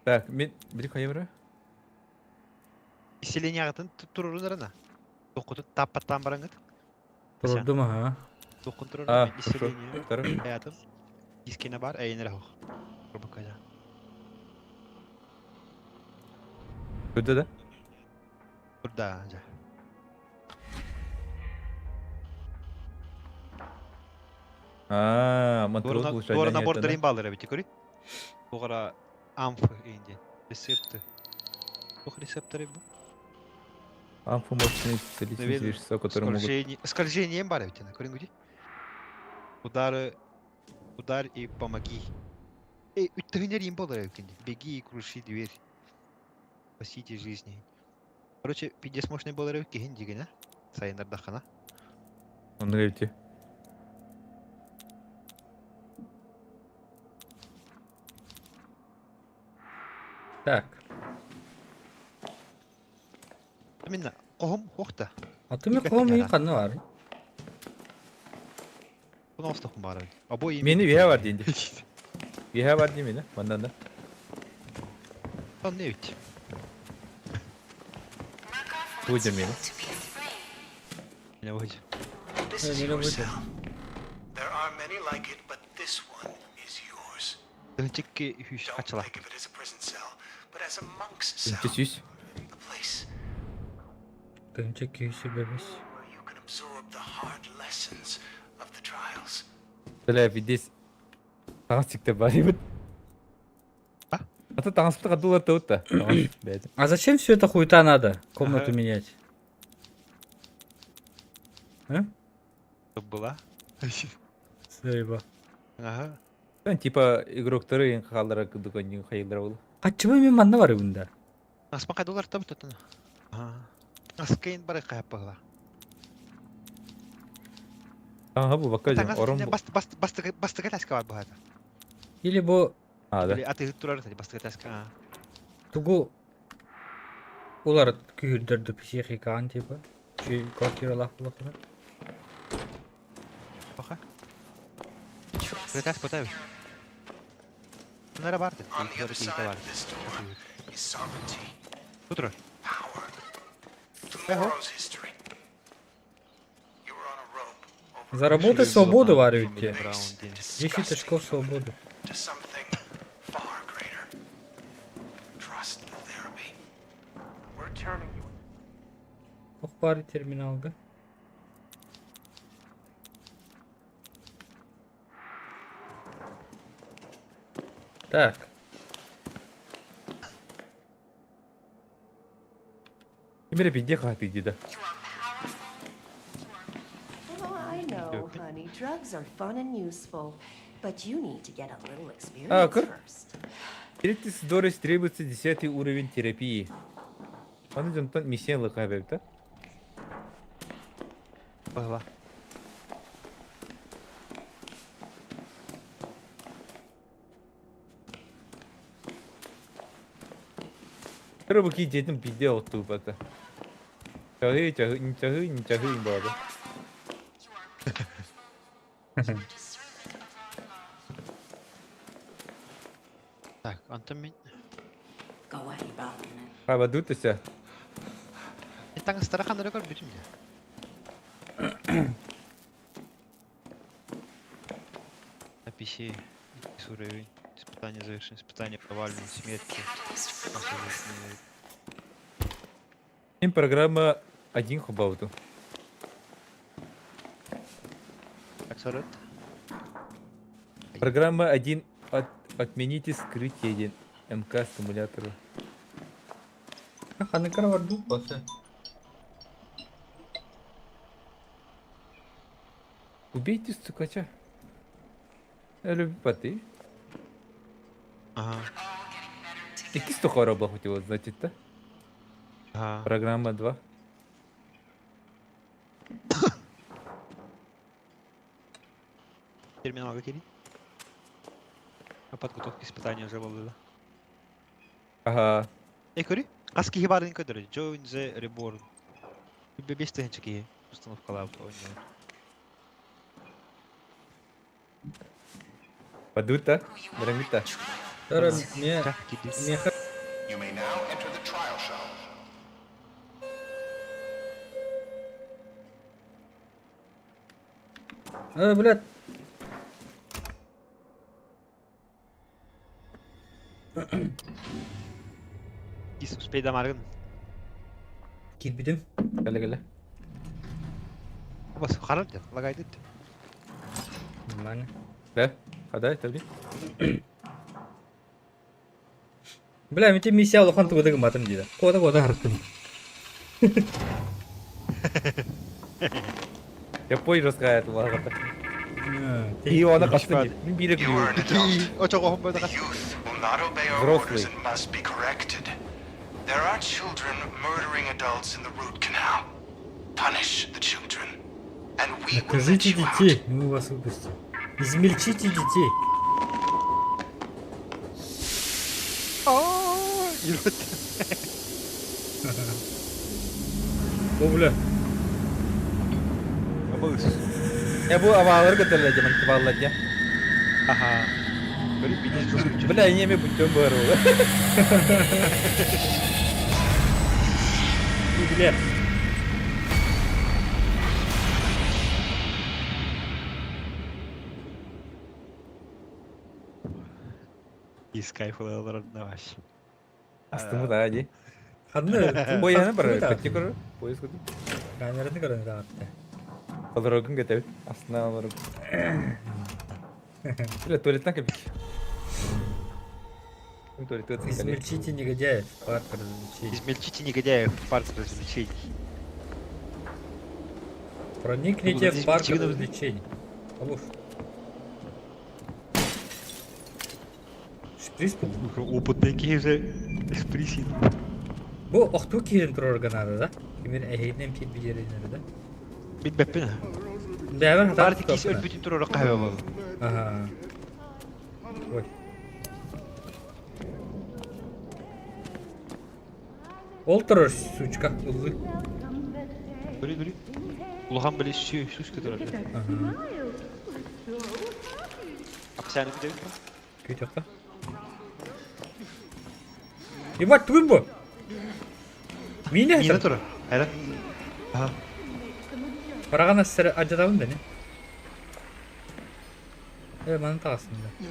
Так, мен били хайымра. Исцеление ағытын тұрырын Тоқытын таппаттан бараңыт. Турдум ага. Тоқын А, тұрырын хорошо. исцеление. Второй. Аятым. Искене бар, әйін рахух. Рубакада. Куда да? Турда, жа. А, мантрол улучшать. Дора набор дырын баллары бит, көрі? Оғара амф енді. Рецепты. Ох, рецепторы бұл. Амфу мощные целительные Наверное, вещества, которые могут... Скольжение. Скольжение бар бит, көрін күді? Удары. Удар и помоги. Эй, үттігінер им болар екен. Беги и круши дверь. Спасите жизни. Короче, пиздец мощный болар екен деген, а? Сайындарда хана. Он говорит, Так. Именно, қоғым хоқта. А ты мне ком и канна бар. Бұны остақым бар. Абой Мени виха бар дейінді. Виха бар деймін, да? Мандан да. Там не ведь. Будем мені. Не выйдет. This is не your выйдет. cell. There are many like it, but this one is yours. Чекки хүш Don't қачыла. think of it as a prison cell, but as a monk's cell. Үнче сүйіс. A place Тынча күйсі бебес. where you can absorb the hard lessons of the trials. Бля, здесь таңас сикте бар ебіт. А? А то таңас қадулар тауытта. Блядь. А зачем все это хуета надо? Комнату Ага. менять. А? Была. Заеба. Ага. Мен типа игроктары ең қалдыра күдікін хайылдыра болды. Качыбы мен манна бар бunda. Аспан қайдулар табыт отын. Ага. Аскейн бар қаяп бағыла. Ага, бұл бакка жан. Орын бұл. Бастыға таска бар бұғады. Или бу А, да. Или аты турар бастыға таска. тугу улар күйүрдөрдү психикаан типа. Чүй квартиралах булакына. Баха. Тас потавиш. Bunlara vardı. On the other Keyifli side var. of this door is sovereignty, Budur. power, tomorrow's history. You were on a rope over Заработать свободу, варите. Раунд. 10 очков свободы. to something far greater. Trust the therapy. We're turning you Ох, пары терминалга. Так. Ким эрэ биирдэ хаһытый да. Oh, I know, honey. Drugs are fun and useful, but you need to get a little experience А, кыр. first. Третий Дорис требуется 10 уровень терапии. Аны дьонтон миссия лыка да? Бала. Рыбаки детям пизде тупо это. Чагы, чагы, не чагы, не чагы, не бада. Так, Антон мен. А бадутася. Таң старахан рекорд бүтүм я. Написи уровень. Испытание завершено. Испытание провалено. Смерти. Им программа один хубауту. Так, сорок. Программа 1 от, отмените скрытие 1 МК симулятора. Ханыкар варду баса. Убейте стукача. Я люблю поты. Ага. Икки стухара хотела, значит, да? Ага. Программа 2. Терминал какие? А подготовка испытания уже было. Ага. Эй, кори? Каски хибарын көдөрө. Join the Reborn. Бес тыһынча киһи установкалаабыт оонньуу. Бадута. Драмита. Тара мне меха You may now enter the trial shuttle. Э, блядь. Кис успей дамаргын. Кирбидим. Кэлэ кэлэ. Бас харар деп, лагайды. Нормально. Да? Хадай, табли. Бля, мен тебе миссия улахан тугудыгы матым диде. Кода кода харттым. Я позже рассказываю лагата. И он окажется. Мин You are an adult. Очого The youth will not obey our Взрослый. orders and must be corrected. There are children murdering adults in the root canal. Punish the children, and we will let Накажите you out. детей, и мы вас выпустим. Измельчите детей. О, бля. Я бу авалар көтөрлө жаман тыбаллар я. Ага. Көрүп бидис Бля, неме путем бар ол. И, бля. Из кайфылар даваш. Астымы да ди. Ханны. Бояны бар, көтө көрө. Поезд көтө. Камераны көрөн даатты. Аларогун көтөбүт. Астына аларог. Бля, туалеттан кепик. Туалет өтсін кәле. Измельчите негодяев. Парк развлечений. Измельчите негодяев в парк развлечений. Проникните в парк Измельчите- развлечений. Алуш. Шприц Опытный киһи шприсин. Бу охту киһин турар да? Кимир эһинен пир биеринер да? Бит бэппин. Бэбэр хатар Парти кис өлбүтүн турар кайба бол. Ага. Ой. Ол турар, сучка, ыллы. Көрү көрү. Улахан биле сүү сүүскө турар. Ага. Апсаны күтөбүт. Күтөккө. Ебать, тугуй бу? Миинэ Миинэ турар. Эрэ. Аха. Параҕан ассары адьатабын да не? Э, маны таҕыстым да.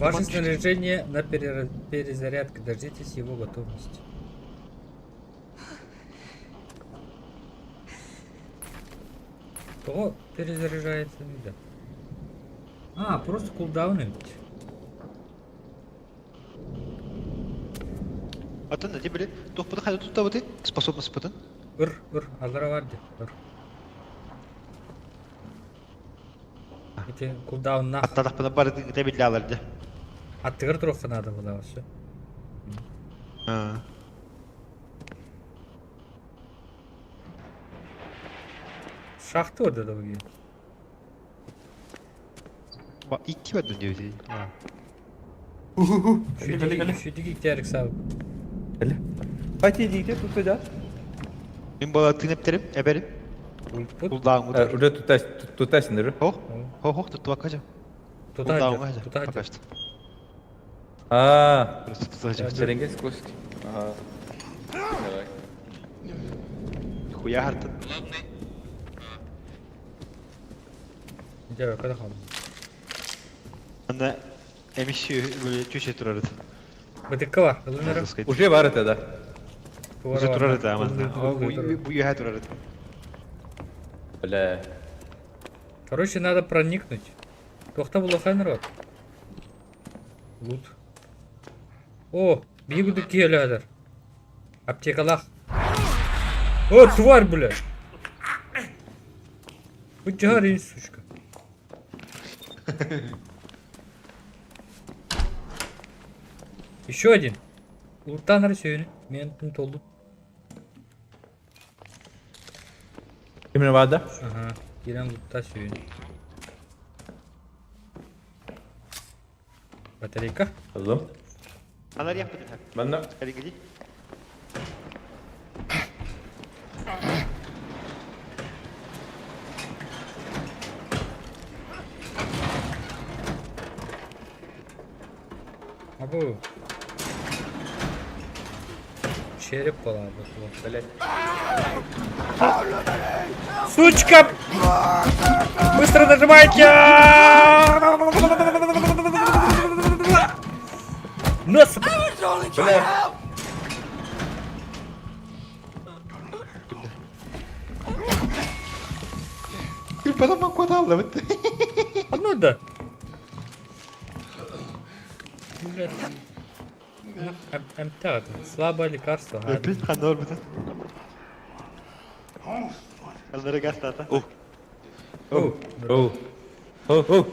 Ваше снаряжение на перезарядке. Дождитесь его готовности. Кто перезаряжается? Да. А, просто кулдауны. Атын эти били туохпутун хайда туттабыты способностьпытын? Ыр, ыр, аллара бар ди, ыр. Ити кулдауннаах. Аттатахпына барытын кыта биллаалар дьэ. Аттыгар туруохха наада буолаа все. Шахта орда да буги. Икки бардым диэбити. Шүдүги иктерик сабы. Эле. Қайте дигде тут да? Мин буола тыын эптерим, эберим. Кулдааҥҥут. Уже тутас тутасин уже. Хох, хох, хох, туттубакка дьэ. Кулдааҥҥа дьэ. Пока что. А, Просто тутааччы. Теренге скользкий. Ага. Давай. Хуя хартын. Дьэ, когда хаалла. Анда эмиси чүче турар это. Бытыкка бар, ылынара. Уже бар это, да. Уже турар это, аман. Бу юха турар это. Бля. Короче, надо проникнуть. Туохта булахай народ. Лут. О, биги киэлээдэр. Аптекалах. О, тварь, блядь! Бу сучка. Еще один. Луттан Арсений. Мен толду. Именно вода? Ага. Кирен лутта сүйін. Батарейка. Алло. Алар yapmadım. Манна. Hadi gidin. Абу. Череп была Блять. Сучка! Быстро нажимайте! На, сука! Бля. Одно да. Блядь. М слабое лекарство. Опять ханор бутын. Аллара гастата. О. О. О. О.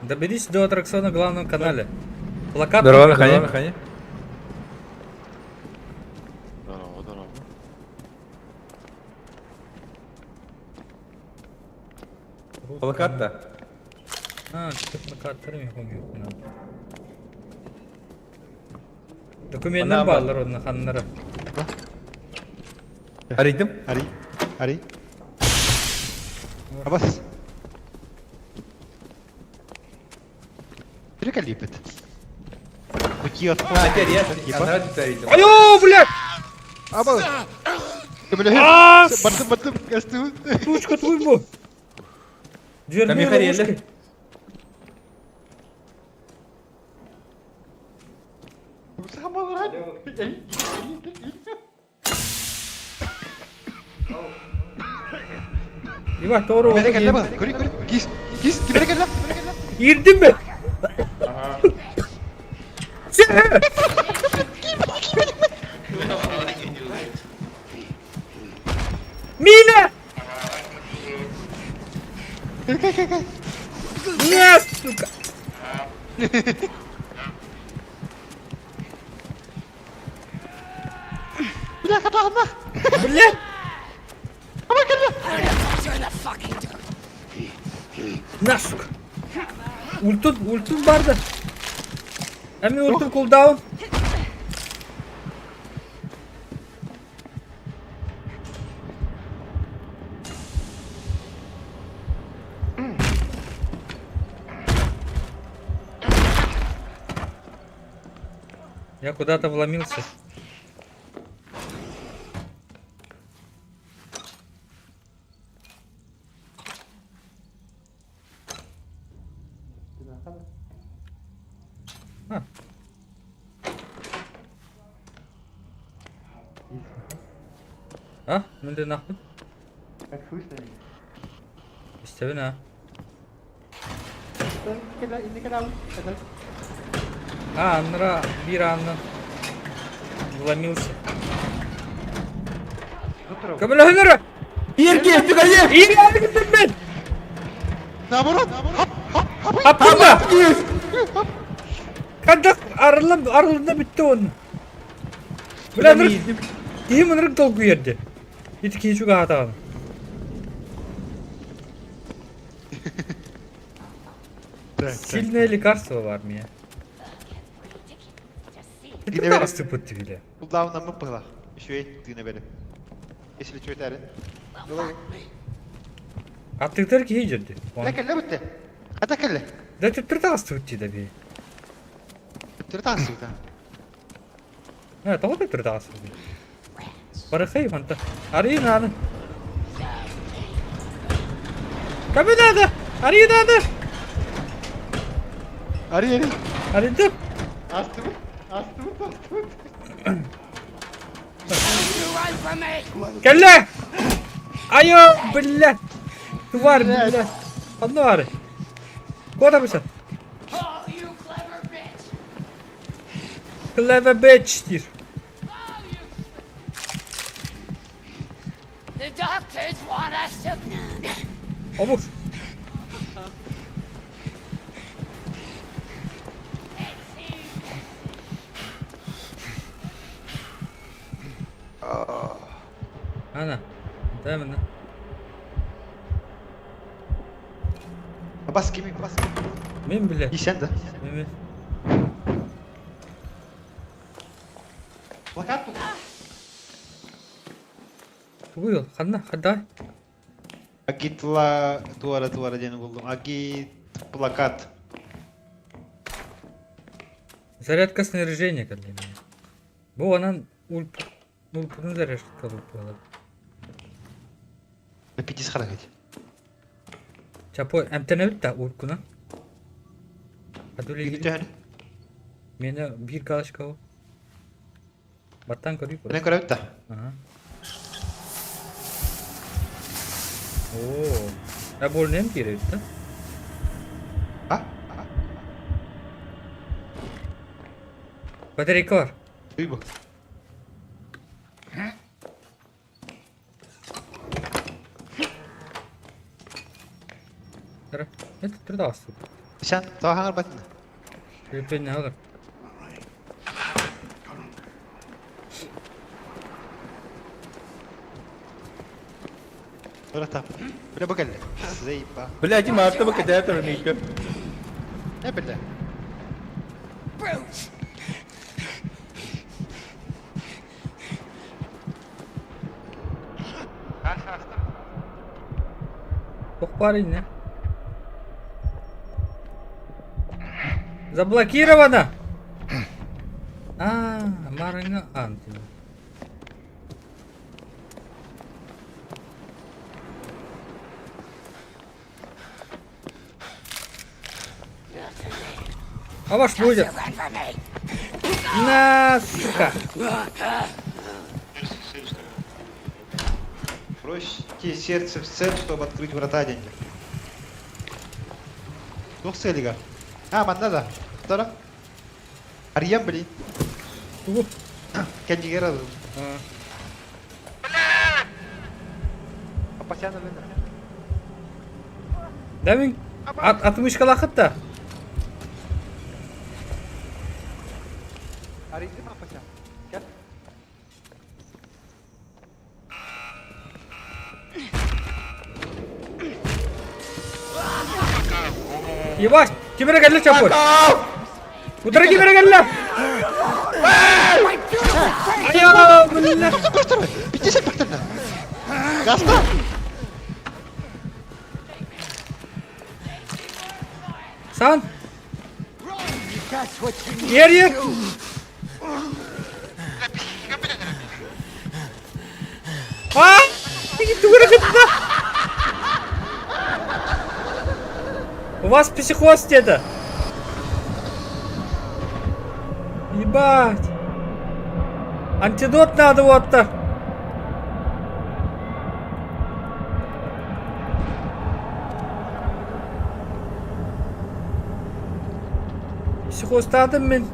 Доберись до аттракциона в главном канале. Плакат. Здорово, Ханя. Ханя. Здорово, здорово. Плакат-то? А, что плакат, не помню. Документтер баалар онно ханнара. Арыйдым. Арый. Арый. Абас. Приколипет. Пути от Айо, блядь! Абас. А, Бартым, бартым, костюм. Сучка твою. Дверные ловушки. Иван, doğru Кимere кэллэ ба? Көрүй, көрүй. Кис, кис, кимere кэллэ? Иирдин ми? Мина! На, сука! Бля, хатаҕына. Блядь! You're the fucking door. На, сука. Ультун, ультун барды. Эми ультун кулдаун. Я куда-то вломился. А. А, мындай нахуй. Как слышно меня? Истэбин а. А, аннара биир аанынан вломился. Көмөлөһүнөрө! Ирки, түгайы! Иир Наоборот! Аппа! Хадах арыллан арылында бүтті оны. Бля, нырык киһи мынырык долгуйерди. Ити киһи чугаһатаҕын. Сильное лекарство в армии. Тыына бери. Астыпыт тигиле. Кулдаунаммыт быһылаах. Үчүгэй тыына бери. Если чүөтээрин. Аттыктар киһи дьэрди. Кэллэ кэллэ бүттэ. Хата кэллэ. Да төттөрү таҕыстыбыт дии да бии. Төттөрү таҕыстыбыт. Э, тоҕо төттөрү таҕыстыбыт? Барыхай манта. Арыйын ааны. Кому надо? Арыйын ааны! Арый арый. Арыйдым. Астыбыт. Астыбыт астыбыт. Кэллэ! Айо, блядь! Тварь, блядь! Одну ары. Куда бысыр? Clever bitch диир. The doctors want us to... Омук. Ана, дай мне. Бас кими, бас кими. Мен биле. Исен да. Мен. Плакат тут. Тугуй ол, ханна, хаддай. Агитла туара туара диэн буллум. Агит плакат. Зарядка снаряжения кэллэ. Бу онон ульп ульпуну зарядка буолар. Пидис харахать. Чапой эмтэнэбит да ульпкунан. Адулигин. Төһөнү? Миэнэ биир галочка ол. Баттаан көрүү Мен көрөбүт да. Ага. Оо. А больным киирэбит да? А? Батарейка бар. Дуй бу. Кара. Это трудовство. Сен тоҕо хаҥарбатын? Крепение алар. Бырата. Бля бу кэллэ. Заеба. Бля, Дима, артыба кэтээ миикэ. Не бля. Brute! Туох баар иннэ? Заблокировано! А, Марина Антина. А ваш будет. На, сука. Бросьте сердце в цель, чтобы открыть врата деньги. Туох сыалыгар? А, манна да. Второ. Арыйан блин. Тугу? Кэннигэр ылым. Апасян ылын. Да мин ат атмышкалаахыт да. Арыйдым Апасян. Кэл. Ебать! Ким эрэ кэллэ чаппыт! Утары ким эрэ кэллэ! Айа, бля! Биттесен бактарна. Гаста! Сан! Ер, ер! А! Тугура кытта! У вас психоз где-то! Ебать! Антидот надо вот-то! Психозтаатым мин.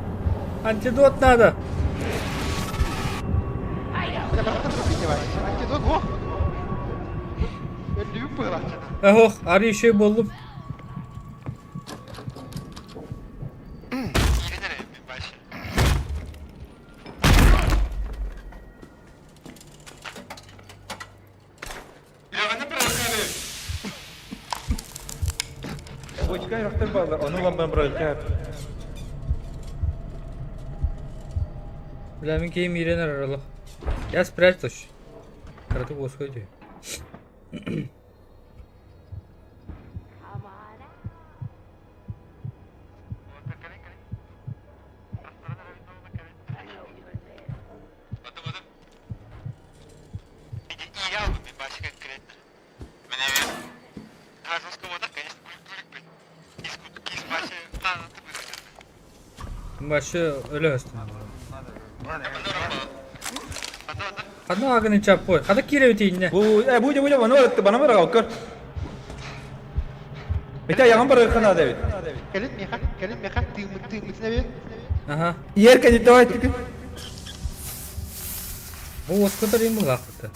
Антидот надо. Антидот во! Өллүбүт быһылаах. Ох, арый еще буоллум. Бочка ярахтар баалар, ону ылан баран бырагыка. Бля, мин киһим иирэн эрэр олох. Я спрячусь. Кыратык уоскуй дии. Вообще өлө Ханна агын чаппой. Хата киирэ битииннэ. Бу, э, бу, бу, бу, бана бана бара көр. Бите яган бар хана да бит. Кэлин миэхэ, кэлин миэхэ, тыыммыт тыыммытын эбит. Аха. Ер кәдит давай тики. Бу оскотор им булаахыта.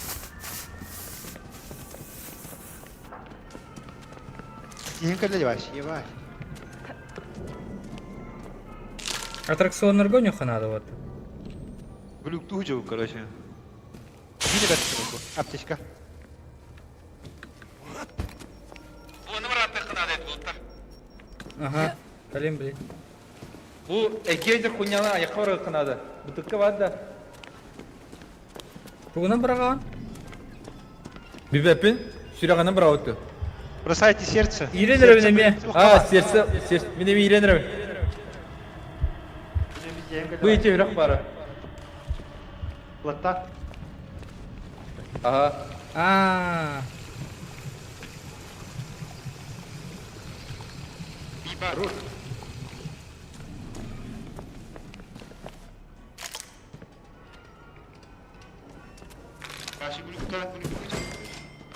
Тиһин кэллэ дебаш, ебать. Аттракционнарга нюха надо вот. Глюкту жыл, короче. Види бәт аптечка. Ага. Калим, блин. Бу экиэдер хуйняна аяққа бар ханада. Бутыкка бар да. Тугунан быраҕаҕын? Бибеппин сүрэҕинэн быраҕытты. Бросайте сердце. Иирэн эрэбин эмиэ. А, сердце, сердце, мин эми иирэн эрэбин. Бу ити үрэх бара. Плата. Ага. Аа.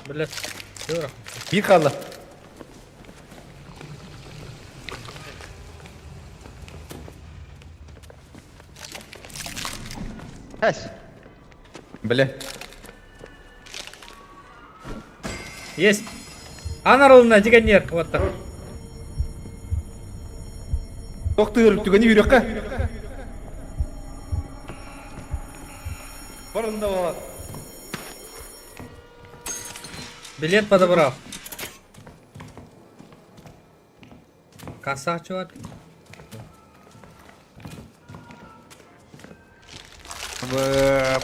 Блядь. Все, Биир хаалла. Хэс. Бля. Есть. Анна Ролна, дигонер. Вот так. Тоқтыр, түгені үйрекке. Барында бала. Билет подобрал. Касса, чувак.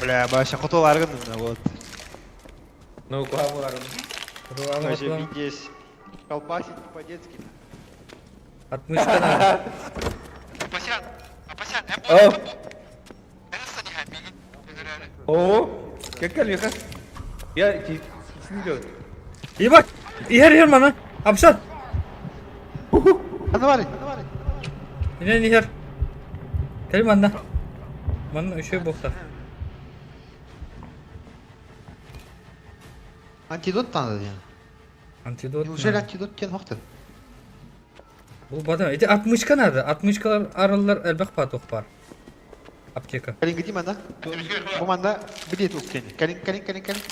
Бля, баша хотолар гынным вот. Ну, куха болар. Вообще здесь колбасить по-детски. Отмычка надо. О! О! Как леха? Я кисini делать. Ебать! Иһэр иһэр мана. Апсат! Аны бар. Инэн иһэр. Кэл манна. Манна үчүгэй буолта. Антидот надо диэн. Антидот. Неужели надо. антидот диэн хохтын? Бу бадам. Ити отмычка надо. Отмычкалар арыллар элбэх патох бар. Аптека. Кэлин гити манна. Бу манна билет уккени. Кэлин кэлин кэлин кэлин.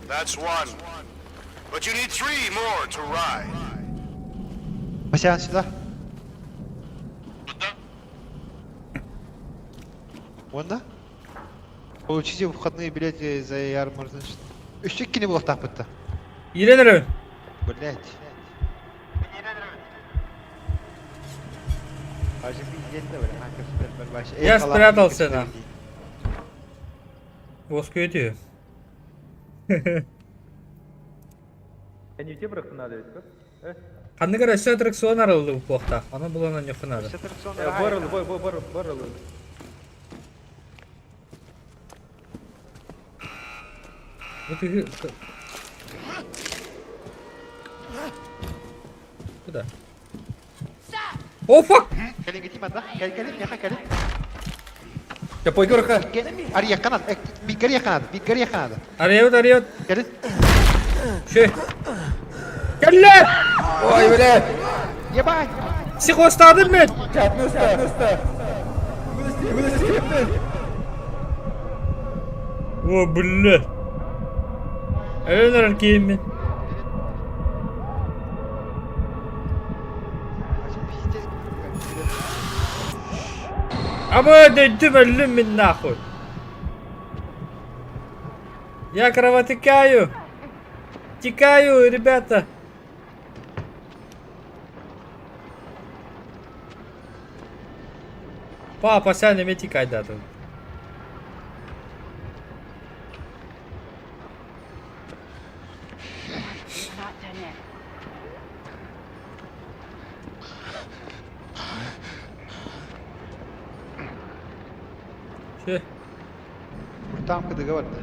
That's one. But you need three more to ride. Васян сюда. Вон да? Получите входные билеты за ярмарку, значит. Үчүк кини буолуохтаахпыт Иирэн эрэ. Блять. Я спрятался на. Воскуете. Не те брахты надо ведь, как? Ханнык эрэ өссө аттракцион арыллыы буолуохтаах. Ону булан онньуохха наада. Барыл, бар, бар, барыл. Бу киһи Куда? О, fuck! Кэлин манна. Кэл кэлин, миэхэ кэлин. Я пойгорха. Арыйахха наада. Бииргэ арыйахха наада. Бииргэ арыйахха наада. Арыйабыт, арыйабыт. Кэлин. Шö. Кэллэ! Ой, бля! Ебать! Психостадым мен! Чапнуста! Выноси, выноси! О, бля! Өлөн эрэр киһим мин. Абы дөйдүм өллүм мин нахуй. Я кровотекаю. Текаю, ребята. Папа, сән эме тикайдатын. Чэ. Куртаам кыдыга барда.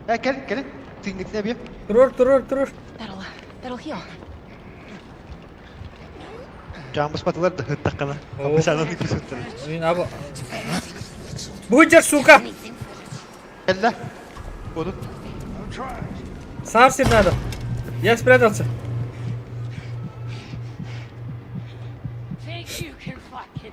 Э, кэл, кэлин. Тыыҥҥытына биэ. Туруор, туруор, туруор. That'll, that'll heal. Дьаамбыспатылар да ыттаххына. Оо. Абысанан күсүттэр. Мин аба... Бу сука! Кэллэ. Будут. Саар сир надо. Я спрятался. Think you can fucking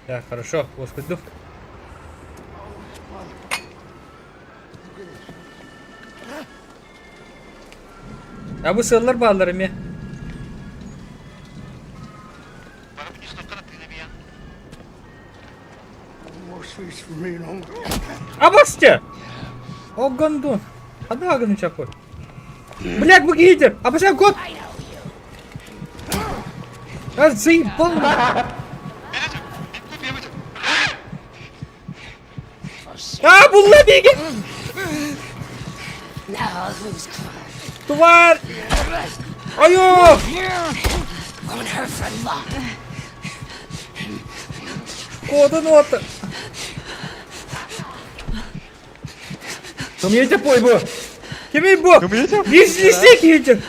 Так, хорошо, господи. А бу сыаллар бааллар эмиэ. Абасте! О, гондон! Ханна гын чапой. Блядь, бу киһитер! Абаса кот! А заебал! А, булла беги! Now who's crying? Тварь! Айо! Won't hurt for long. Кодун уота! Кым пой бу? Кимий бу? Лис киһитер!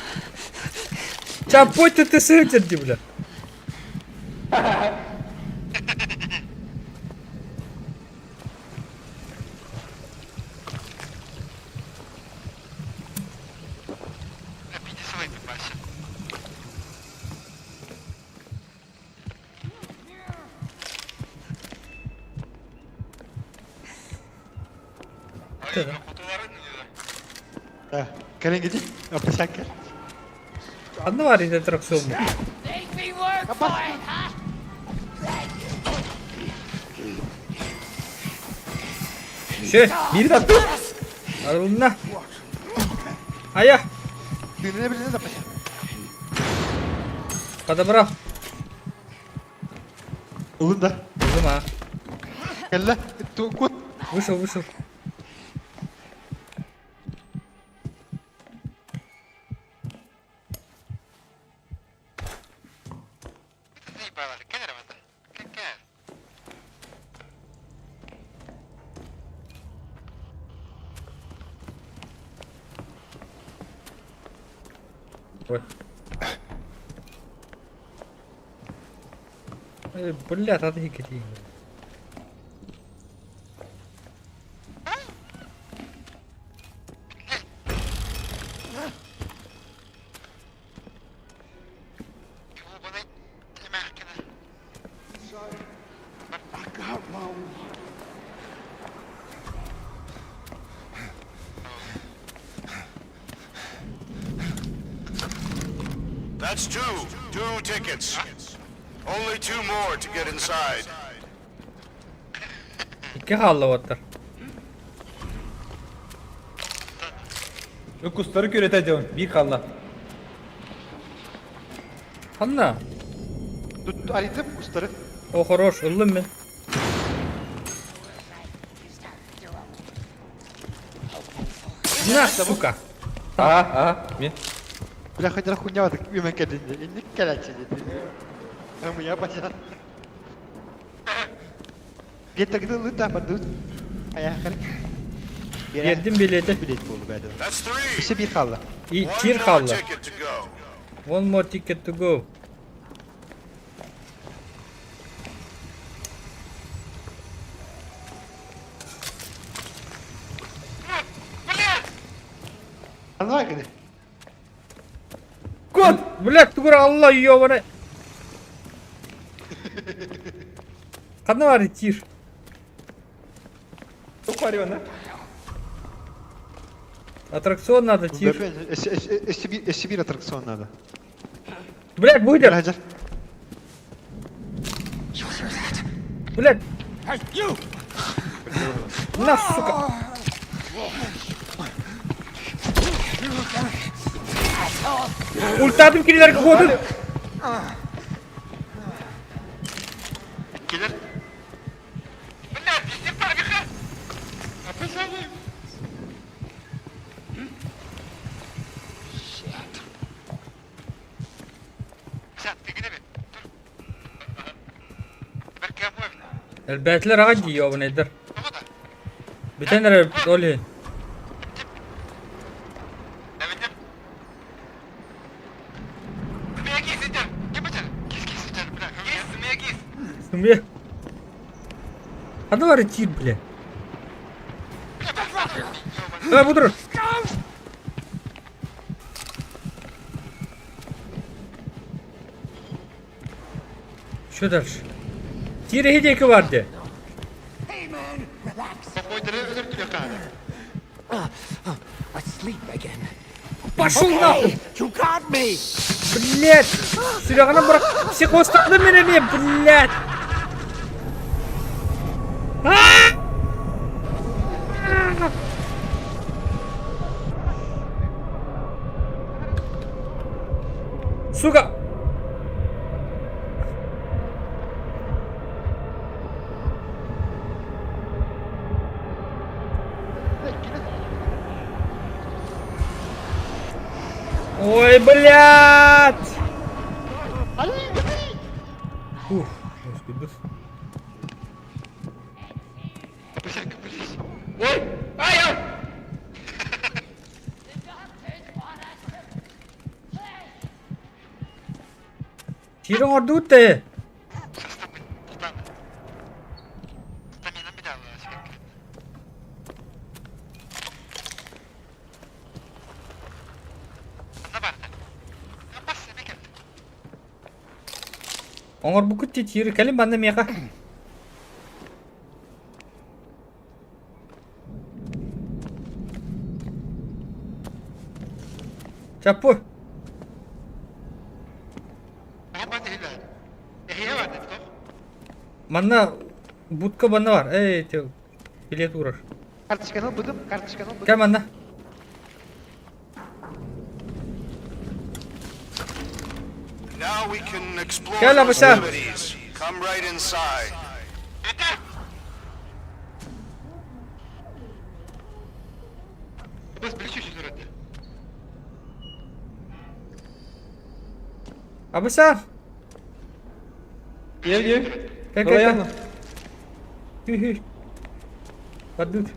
Чапой ты ты сытер, ди, бля. Кэлин кити. Абысан кэл. Ханна бар ити аттракцион бу? Make me work for it, huh? Шö! Биир таттым. Арылынна! Ая! Тыынына билинэ запаса. Подобрал. Ылын да. Ылым, а. Кэллэ. Кут. Вышел, вышел. Ой. Эй, бля, таты какие. That's two. Two tickets. Only two more to get inside. Икки хаалла уоттар. Кустары күрэтэ дьон, биир хаалла. Ханна? Тут арыйдым кустары. О, хорош, ыллым мин. На, сука! Аа, аа, мен. Бля, хоть хуйня так үмэн кэлин инник кэлээччи диэтин. Ымыйа бача. Геттагды лыта бардыбыт. Аяхар. Биэрдим билиэти. Билет буолу бэдэ. Өссө биир хаалла. И тир хаалла. One more ticket to go. Анна кини. Кот! Блядь, тугура Алла ёбаный. Ханна бар тир. Аттракцион надо, тир. Өссө биир аттракцион надо. Блядь, будет. Блядь. На, сука. Ультадым кинилэр куотун. Килер. Элбээтилэр аҕай дии ёбанайдар. Бүтэн эрэ ол иһин. Сымыйа. Ханна бары тиир бля. Давай буду. Что дальше? Тиир эһи бар де. Пошел нахуй! You got me! Блять! Сүрэҕинэн бырах... Психостаҕын мин эмиэ, блять! Сука! Ой, блядь! Ух, успейбыт. Ой! Ай! Тири оҥордубут ээ. Оҥорбуккут дии тиири кэлин манна миэхэ. Чаппу. Манна будка манна бар. Эй, те билет уурар. Карточканы ылбытым, карточканы ылбытым. Кэл манна. Now we can explore Кэл, those абыса. remedies. Come right inside. Абыса. Ел, ел. Кэл, кэл, кэл. Хүй-хүй. Подут.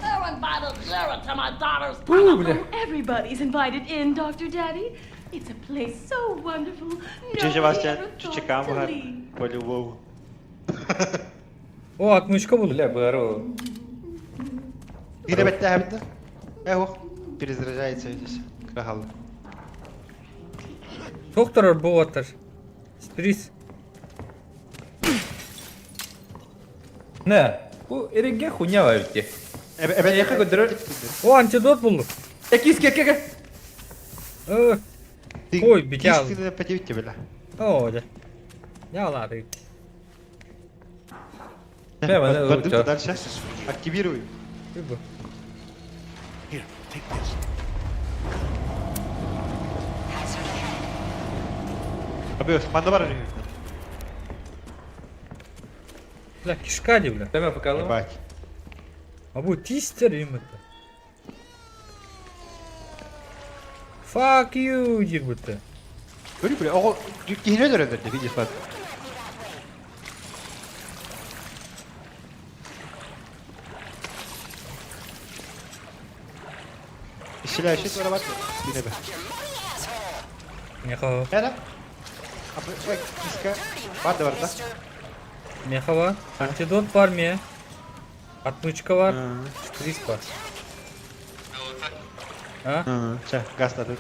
Who invited Zara to my daughter's Бля. Everybody's invited in, Dr. Daddy. It's a place so wonderful. Чече Nobody Вася, ever thought чечекам to leave. по-любому. О, отмычка булду. Бля, бары. Бире бэттэһэбит Эх, перезаряжается здесь. Крахал. Доктор буотар. Стрис. Не, бу эреге хуйня бар бит. Эбэ Эйхэ көдөрөр. О, антидот булду. Кис ке ке ке. Э. Ой, битял. Кистины пятивите, бля. О, да. Я ладно. Бардым дальше. Активируй. Here, take this. Абы, манна бар Бля, кишка ди, бля. Тема покалым. Ебать. А бу тистер им это. Fuck you, диир будто. Көрү бля, оҕо киһини өлөрөллөр дии видишь бат. Исчеляющий тура бат. Кине бе. Меха. Эра. Абы, ой, киска. Бар да бар да. Меха бар. Антидот бар ме. Отмычка бар. Шприц бар. А? Чэ, газ татыр.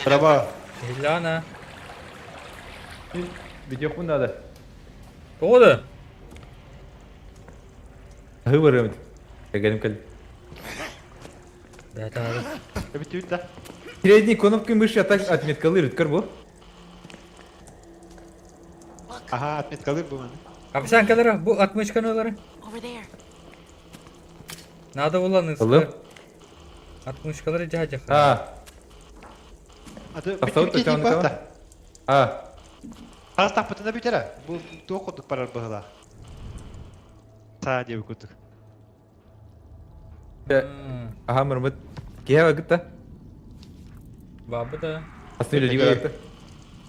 Браво. Ильяна. Видеохун надо. Тоҕо да? Выборы. Кэлим кэл. Да, да. Эбит да. Передней кнопкой мыши атак отметкалырит, карбо. Ага, отметкалыр бу маны. Апсан кэлэрэ бу отмычканы ылары. Over there. Надо булан Ылым. Отмычкалары дядя. А, Аты Автоут бит тотян бит а. Хас тахпытына бүтэрэ. Бу туох курдук барар быһыла. Саа диэби курдук. Ага, мырмыт. Киһи гытта. Бабы да. Асты лига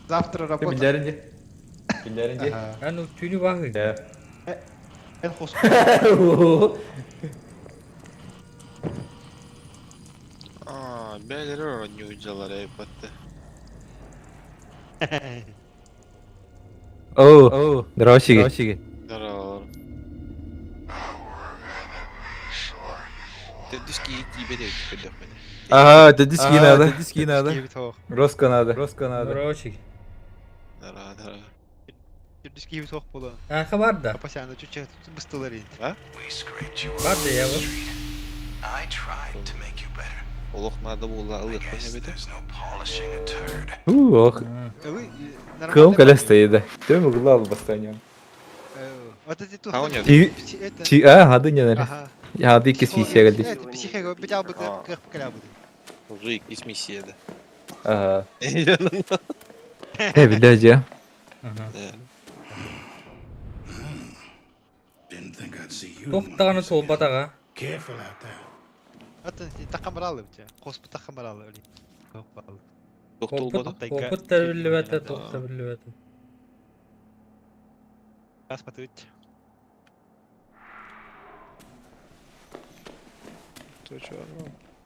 Завтра работа. Билдәринде. Билдәринде. Ага. А ну түүнү бахы. Да. Эн хос. Аа, бээлери оонньуу эбэтэ. О, здравствуйте. Здорово. Төрдүс киһи тиийбэт эбит көрдөхпүнэ. Ага, дедиски надо. Дедиски надо. Киһи тоох. Роско надо. Роско надо. Короче. Здорово, здорово. Төрдүс киһи тоох буолан. Аха бар да. Апасяны чүчэ быстылар ин. We scraped you Бар off да the я вот. street. I tried to make you better. Олох надо буолла I ылыахпын guess эбитэ. there's no polishing a turd. Ох, Ылы кым кэлэстэйда. Төм углал бастаньон. Вот эти тут. А у нет. Ти ти а, хады не нарис. Ага. Хады кис миссия гэлди. Психика бит албыты, кых кэлабыты. Уже иккис миссия да. Ага. Э, билдә Ага. Didn't think I'd see you. in Туох one даҕаны piece again. туолбатаҕа. Careful out there. Атын такамаралы бит. Коспу такамаралы. Тохтол Опыт, бода. опыт да биллибэтэ, туох да биллибэтэ. Распатывать. Точно.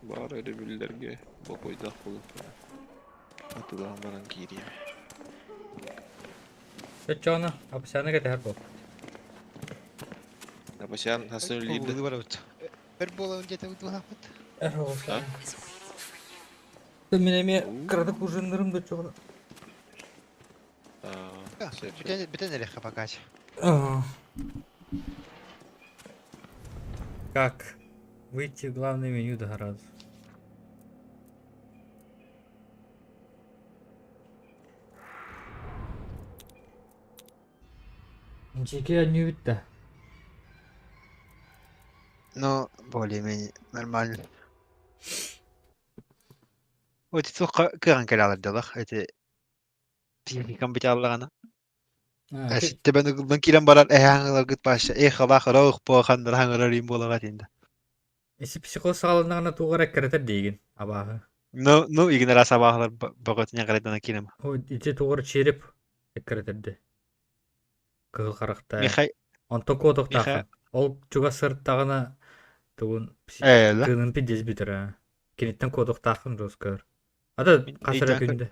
Баар өрөбүллэргэ бокуйдаах буолуохтара. Атылаан баран киириэм. Чоччоҕуна апсааны кэтэһэр буол. Апасян хасын үллиирдэ. Бір болан где-то выдвалапыт. Мин эмиэ кыратык ужиннырым да чоҕуна. Бүтен бүтен эле хапакач. Как выйти в главное меню до гораздо. Ничеки не видно. Ну, более-менее нормально. Вот это кыран калалар делах, это психикам бит аллагана. Тебен гылдан кирен барар, э хаңылар гыт башы, э халах рох по хандар хаңылар им болага тинде. Эси психоз саҕаланнаҕына туох эрэ кэрэтэр диигин абааһы. Ну, ну, игнера сабахлар боготня карайдан кирем. О, ити туох эрэ череп эккирэтэрдэ. Кыһыл харахтаах. Михай Онтон куотуохтааххын. Ол чугас сырыттаҕына тугун э ла. тыынын пиздец бүтэр аа. Киниттэн куотуохтааххын роскөр. Ата хас эрэ күндэ.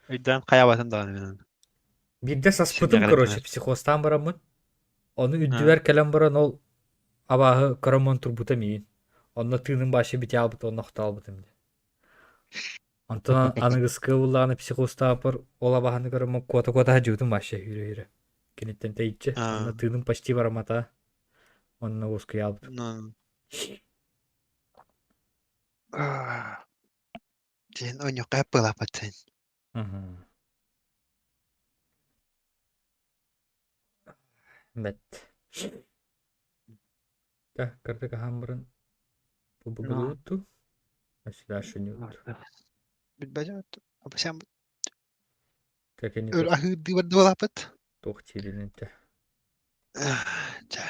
Өйдөн хаябатын даҕаны мен. Биирдэ саспытым, короче, психозтаан бараммын. Ону үрдүбэр кэлэн баран ол абааһы көрөммөн турбута миигин. Онно тыыным башы бите албыт, онно охтоолбутум дии. Онтон аныгыскы буллаҕына психозтааппар ол абааһыны көрөммөн куота-куота садьыбытым вообще үүрэ-үүрэ. Киниттэн тэйиччи. Онно тыыным почти бараммата. Онно уоскуйаабытым. Ну. Ден оньока пылапатын. Бэт. Так, кырдык аһаан баран бу Дальше не Билбэтим. Апасям Так, өр аһыырдыы бардыбалааппыт. Туох тиэринэн Чэ.